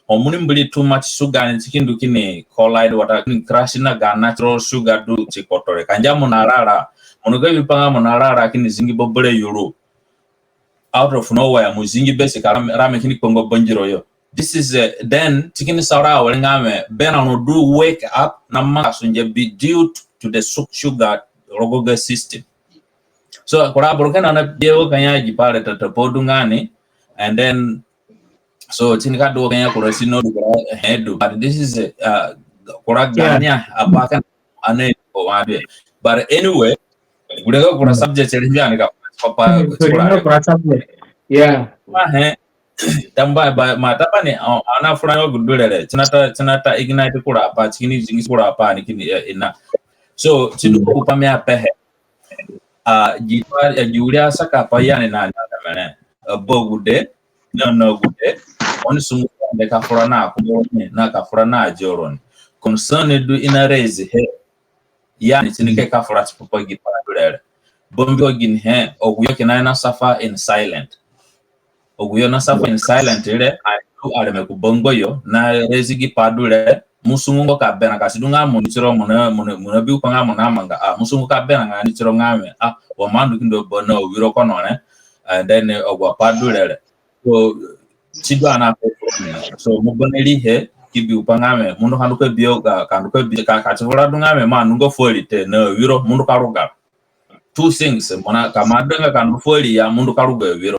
ho mo ni mbiri too much sugar ni, si ki ndu kini collide watadu kini crash na ga natural sugar du ti kpoto re. Ka ngia mo narara, mo na ga bipa nga mo narara kini zingi bebere yuru. Out of nowhere, mo zingi be si ka rame, rame kini kpongo bangiro yo. This is, uh, then si kini sara awere nga we, berã ro du wake up, na manga sunge be due to the su-, sugar rogo ga system. So, kura aboro kina na bi wo ka ya gipai re tata pa du nga ni, and then, so, si nika du wo ka ya kura si no du kura he du. But this is, uh, kura gaani apai kina ani ko wa du. But anyway, gure nga kura subject re mbia ni ka papa, kura subject. Yeah. Tambuahe, ba, ma tapa ni, o, ani afura yo gu du re re. Si nata, si nata ignite kura apai, si kini zingi kura apai ni kini, eh, ina. So, si du gupai mi apehe. Ah, gi pa, eh, gi wiri asaka pa ya ni na, na, na mere. Above gude, na, na gude. Oni sungu sende ka fura na akumba roni, na ka fura na adia roni. Concern du i na raise he. Ya ni si nika ka fura tipa pa gipai du re re. Bambiko ginihe, agu yo kina i na suffer in silent. Agu yo na suffer in silent re, ani du areme ku bangba yo, na raise gipai du re, mo sungu ngo ka berã ka si du nga mo ni tiro mo na, mo na, mo na bi gupai nga mo namanga, ah, mo sungu ka berã nga ni tiro nga we, ah, wa mo ndu kindo ba na wiro kono re, and then, eh, agu apai du re re. So, si du ani ape. So, mo bani rihe, ki bi gupai nga we, mo ndu ka ndu ka bi yo, ka, ka ndu ka bi, ka, ka si vura du nga we, mo andunga fuo ri te, na wiro, mo ndu ka ruga. Two things, mo na, ka mo adunga ka ndu fuo ri ya, mo ndu ka ruga wiro.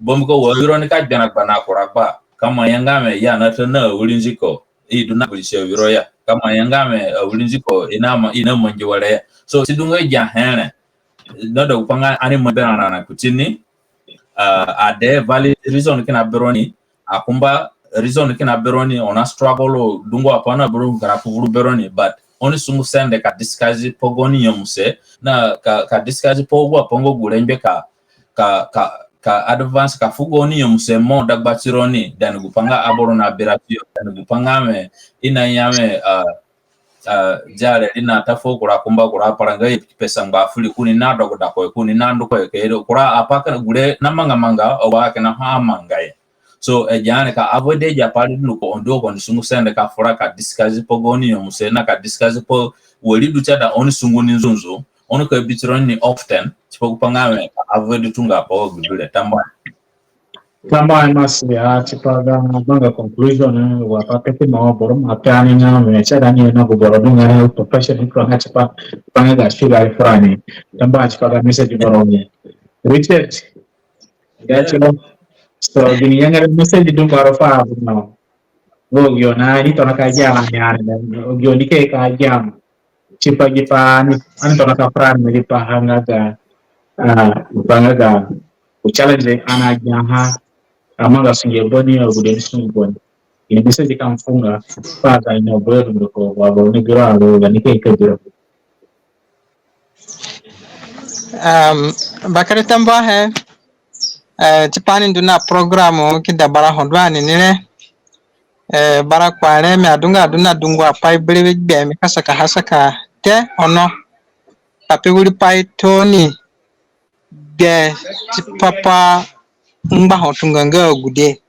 Bambiko wa wiro nika gberã gba na kura gba. Ka mo ya nga we, ya na ta na awiri nziko, i du na birisi awiro ya. Ka mo ya nga we, awiri nziko, i na ma, i na mangi were ya. So, si du nga agi ahe re. Na da gupai nga ani ima berã rani kuti ni, uh, ade valid reason kina be roni, akumba reason kina be roni, oni na struggle dungu apai na buru kina kuvuru be roni, but oni sungu sende ka discuss pa gaoni nyemuse, na ka, ka discuss pa agu apai nga gu rengbe ka, ka, ka, ka advance ka fu gaoni nyemuse mo dagba tironi, than gupai nga aboro na bira tiyo, than gupai nga we, i na ya we, uh, Ah, diare ri na ta fu kura kumba kura paranga ye pesa ngba furi kuni na dogo da ko kuni na ndu ko ke do kura apai ka gure na manga manga o wa ke na ha manga ye. So, eh, agi ani ka avoid agi apai re du ko oni du ko ni sungu sende ka fura ka discuss pa gaoni nyemuse na ka discuss pa wari du tie da oni sungu ni nzunzu. Oni ka bi tironi often, tipa gupai nga we ka avoid tunga pa wa gu du re. Tambuahe. Tambuahe Masi, ah, tipa ga banga conclusion, eh, wa pa keti ma wa boro ma pe ani nga mi, si ada ni na gu boro du nga ni profession ni ko na tipa, tipa nga ga sugar furani. Tambuahe tipa ga message boro ni. Richard, ga tipa. So, gini yanga message du boro fu aboro no. Wo gio na ni tona ka gia ni ani, wo gio ni ke ka gia. Tipa gipai ani, ani tona ka fura ni riipaha nga ga, ah, gipai nga ga, gu challenge ani agiaha, amanga sunge boni, agude ni sunge boni. Ini bisa di ka mfunga, pa ga ina boro dunduko, wa boro ni biro aro, ga ni ke ke biro. Um, bakere tambuahe, eh, tipa ani ndu na program ki da bara ho du ani ni re. Eh, bara kua re mi adunga adu na dungu apai berewe gbe mi ka sakaha saka te ono. Ka pe wiri pai tooni gbe tipa pa ngbaho tunga nga agude.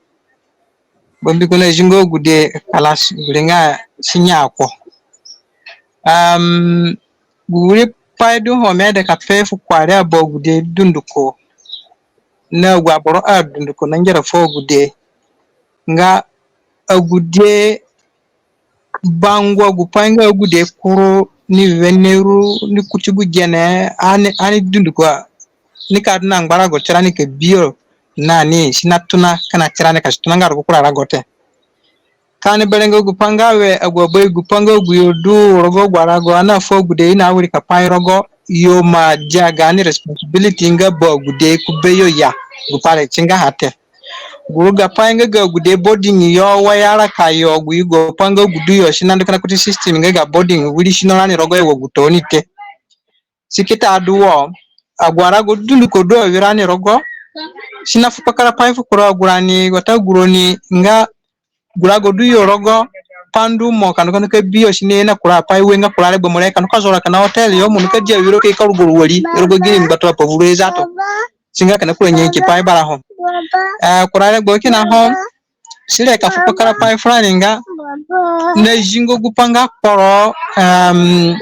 Bambiko na zingo agude kalas gure nga si nya ko. Um, gu wiri pai du ho mi aida ka pe fu kua re aboro agude dunduko. Na agu aboro a dunduko na ngera fu agude. Nga agude bangua gupai nga agude kuru ni wene ru ni kuti gu gene ani, ani dunduko a. Ni ka du na ngbarago tirani ka bi yo. nani si natona kina tirani ka si tona nga rogo kura rago te. Ka ani berẽnga gupai nga we agu abayo gupai nga agu yo du rogo agu arago ani afu agude i nawirikapai rogo yo, ima dia gaani responsibility nga ba agude ku beyo ya, gupai re si nga ha te. Gu rugapai nga ga agude boarding yo wa i araka yo gu yugopai nga gu du yo si nandu kina kuti system nga ga boarding wiri sino rani rogoho wa gu tooni te. Si ki ta du wo agu arago dunduko du awirani rogo, si nafu kpakarapai fu kura agu rani watadu gu roni nga gu rago du yo rogo, pa ndu mo ka ndu ka ndu ka bi yo si naye na kura apai ue nga kura regbo mo re ka ndu ka zora kina hotel yo, mo ndu ka dia wiro ka ika rugo ru wari rogo gini ngbatunga pavuru he zato. Si nga kina kura nyanyakipai bara ho. Eh, kura regbo kina ho, si re ka fu kpakarapai furani nga na zingo gupai nga kporo, em,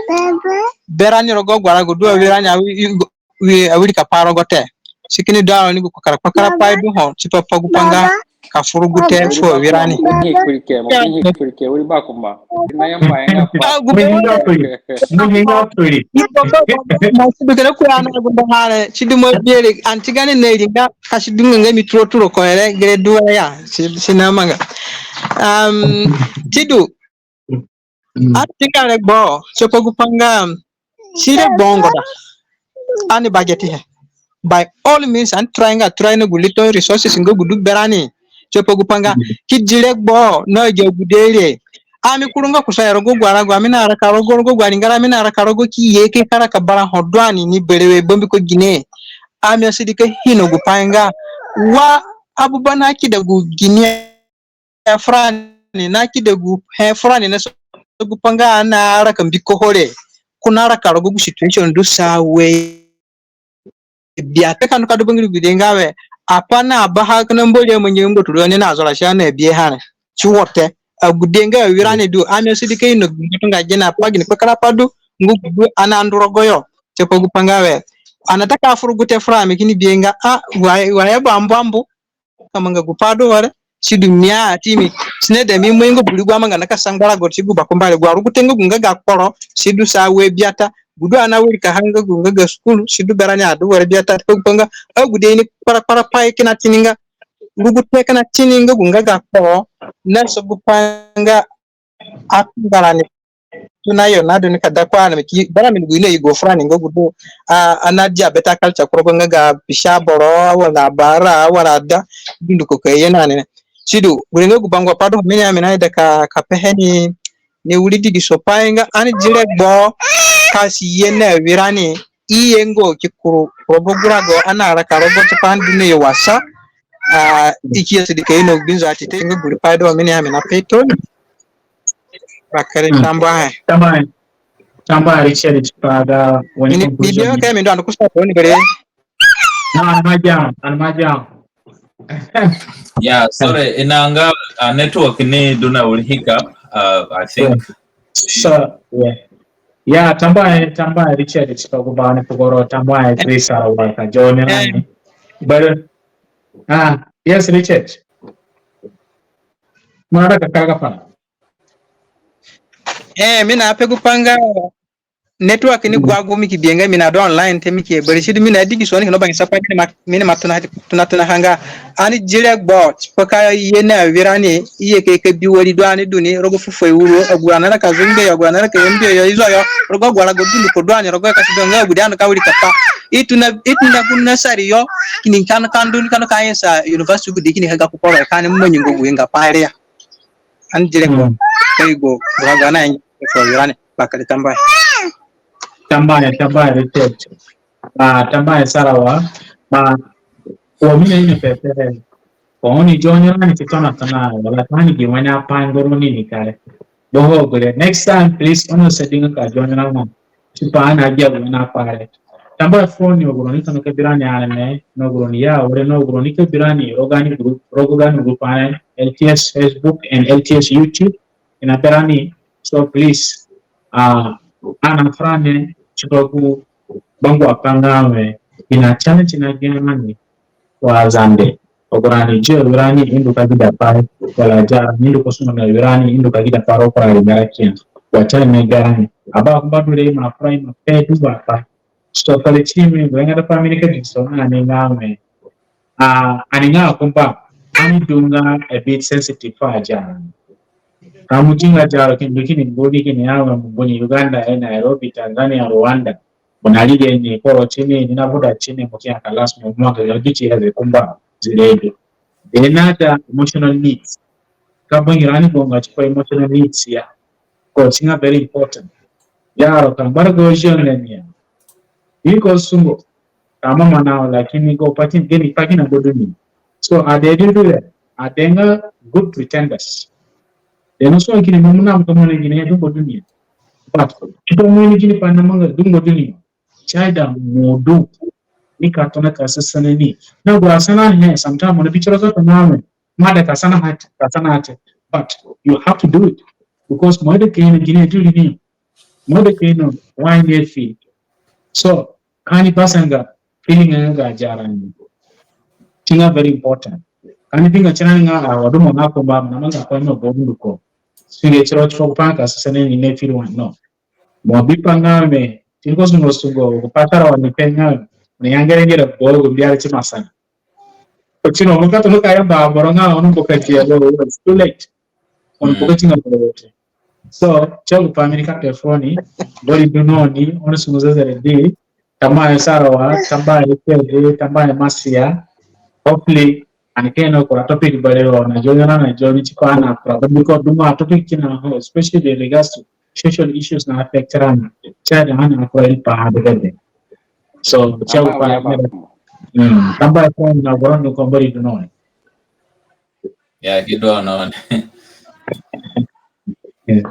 berani rogo agu arago du awirani awi-, wi-, awirikapai rogo te. Si kini du aroni gu kpakara kpakarapai du ho tipa pa gupai nga ka fu rugute fu awirani. Mo hinga furike, mo hinga furike, wiri bakumba. Ina yamba nga pa. Ah, gu Mo hinga furike. Mo hinga furike. Mo si du kina kura na gu nda hare, si du mo biere, anti gani na iri nga, ka si du nga mi turo turo ko ere, gere du ya, si, si namanga. Um, si du, Mm. Ani tinga regbo, tipa gupai nga, si regbo ngo da. Ani budget he. By all means, ani try nga try na gu little resources nga gu du berani. Tipa gupai nga, Mm. ki di regbo, na agi agude re. Ami kuru nga kusayo rogo agu arago, ami naraka rogo, rogo agu aringara, ami naraka rogo ki ye ki ka raka bara ho du ani ni berewe, bambiko gine. Ami asadi ka ino gupai nga, wa abuba na ki da gu gine furani, na ki da gu he furani na so gupai nga ani naraka mbiko ho re. Ko naraka rogo gu situation du sa we biata ka ndu ka du bangiri gude nga we. Apai na baha kina Mbori amangi ngbaturu yo ni nazora si ani abihe re. Si wo te. Agude nga awirani du. Ami asadi ka ino ngbatunga gene apai gini kpakarapai du. Nga gu du ani andu rogoyo. Tipa gupai nga we. Ani ata ka fu rugute furani kini bihe nga. Ah, wa, wa ya ba mbu ambu. Ka manga gupai du were, si du mi a ti mi, si naida mi mai nga buri gu amanga na ka sa ngbarago ti gu bakumba re, gu arugute nga gu nga ga kporo, si du sa we biata, gu du ani awirikaha nga gu nga ga sukuru, si du berani adu were biata, tipa gupai nga, agude ini kparakparapai kina tini nga, rugute kina tini nga gu nga ga kporo, na so gupai nga, atunga rani tona yo na du ni ka da ku ani mi ki bara mi ni gu ina yugo furani nga gu du, a, ani adia bete culture ku rogo nga ga bisha boro, wala bara, wala da, dunduko ka ye na ni. Si du, gure nga gu bangua pai du mi ni ami naida ka, ka pehe ni, ni wiri digisopai nga ani di regbo, ka si ye na awirani, i ye nga ki kuru rogo gu rago ani naraka rogo tipa ani du na yo wasa, a, i ki ye si di ka ino gbinzo ati te nga gure pai du mi ni ami nape toni. Bakere tambuahe. Tambuahe. Tambuahe Richard tipa ga wene conclusion. Ni bi ka mi ndu andu kusa ko ni bere. Na, ani ima gia, ani ima gia. Yeah, sorry, ina nga, uh, network ni du na wiri hiccup, uh, I think. Yeah. So, yeah. Yeah, tambuahe, tambuahe Richard tipa gu bani kugoro, tambuahe Chris Arawa ka join ani. But, ah, yes, Richard. Mo naida ka karaga pai na. Eh, mi nape gupai nga network ni gu agu mi ki bi nga mi nadu online te mi ki ye bari si du mi na digiso ni kina bangisa pai mi ni ma, mi ni ma tona, tona, tonaha nga ani di regbo tipa ka ye na awirani i ye ka, ka bi wari du ani du ni rogo fufuo uru agu ani naraka Zungbe yo, agu ani naraka Yambio yo, Ezo yo, rogo agu arago dunduko du ani rogo ka si du nga agude ani ka wirikapai. I tona, i tona gu nasari yo kini ka ndu ka ndu ni ka ndu ka nyasa university gude kini ka ga ku kporo ka ani mangi nga gu ingapai re ya. Ani di regbo. Mm. Ka yugo gu rago ani aye fu awirani. Bakere tambuahe. Tambuahe, tambuahe Richard. Ah, tambuahe Sarawa. Ma, wa mi naino pepe re. Ka oni join rani ti tonatona, wala ka ani gi wene apai nga roni ni kare. Boho gure. Next time, please, ono sedi nga ka join rani. Tipa ani agia gu wene apai re. Tambuahe fu oni agu roni tona ka bi rani areme, na agu roni ya awere, na agu roni ka bi rani rogo gaani group, rogo gaani group ani, L T S Facebook and L T S YouTube. Ina berani, so please, ah, ani afura ni tipa gu bangua pai nga we, ina challenge na gia rani wa Zande. Agu rani di awirani i ndu ka gida pai, wala di arani i ndu ka sungu na awirani i ndu ka gida pai rogo kura aringara kia. Wa challenge na gia rani. Aba kumba du re ima fura ima pe du wa pai. So kare ti mi, gu wene nga da pai mi nika di so na ni nga we. Ah, ani nga akumba, ani du nga a bit sensitive fu ajarani. Ka mo tinga jaro kini du kini nguni kini ya wa mo nguni Uganda, eh, Nairobi, Tanzania, Rwanda. Mo na ri gene kporo tini, ni na buda tini, mo ki ya kalas, mo manga ya du ti ya ze kumba, zire du. Then other emotional needs. Ka bangirani bonga tipa emotional needs ya. Ko si nga very important. Jaro ka ngbargo ozio ni ya. Iko sungo. Ka mama na, lakini ko pati gini pati na bodu ni. So, ade du ya. Ade nga good pretenders. Then also kini mo na mo ni gini du bodu ni. But tipa mo ni gini pa na manga du bodu ni. Si aida mo du ni ka tona ka sasana ni. Na gu asanahe, sometimes mo na bi tiro ka tona mo. Mo aida ka sanaha te, ka sanaha te. But you have to do it. Because mo aida ka ino gini du ni. Mo aida ka ino why ni feel. So, ka ani pasa nga feeling nga ga jarani. Si nga very important. Ka ani bi nga tirani nga, ah, wa du mo nga kumba, mo na manga ko no bodu ko. Si nga tiro tipa gu pa nga ka sasana ni ni feel wa no. Mo bi pa nga me, tini ko sungo sungo, gu pa tara wa ni pe nga me, ni yangere ngere bo, gu mbiari ti masana. Ko tino, mo ka tona ka yamba aboro nga, ono mbuka ti ya, it's too late. Ono mbuka ti nga boro wote. So, si gu pa mi ni ka pe fuo ni, Mbori du na oni, ono sungu zezeredi, tambuahe Sarawa, tambuahe Kedi, tambuahe Masia. Hopefully, ani ka ino kura topic berewe na join na, na join tipa na kura, but because du mo a topic kina ho, especially in regards to social issues na affect rani. Si aida ani kura ni pa ha de de. So, si gu pa mi ni. Mm, tambuahe fuo ni na boro ndu ko, Mbori du na oni. Ya, ki du na oni. Yeah.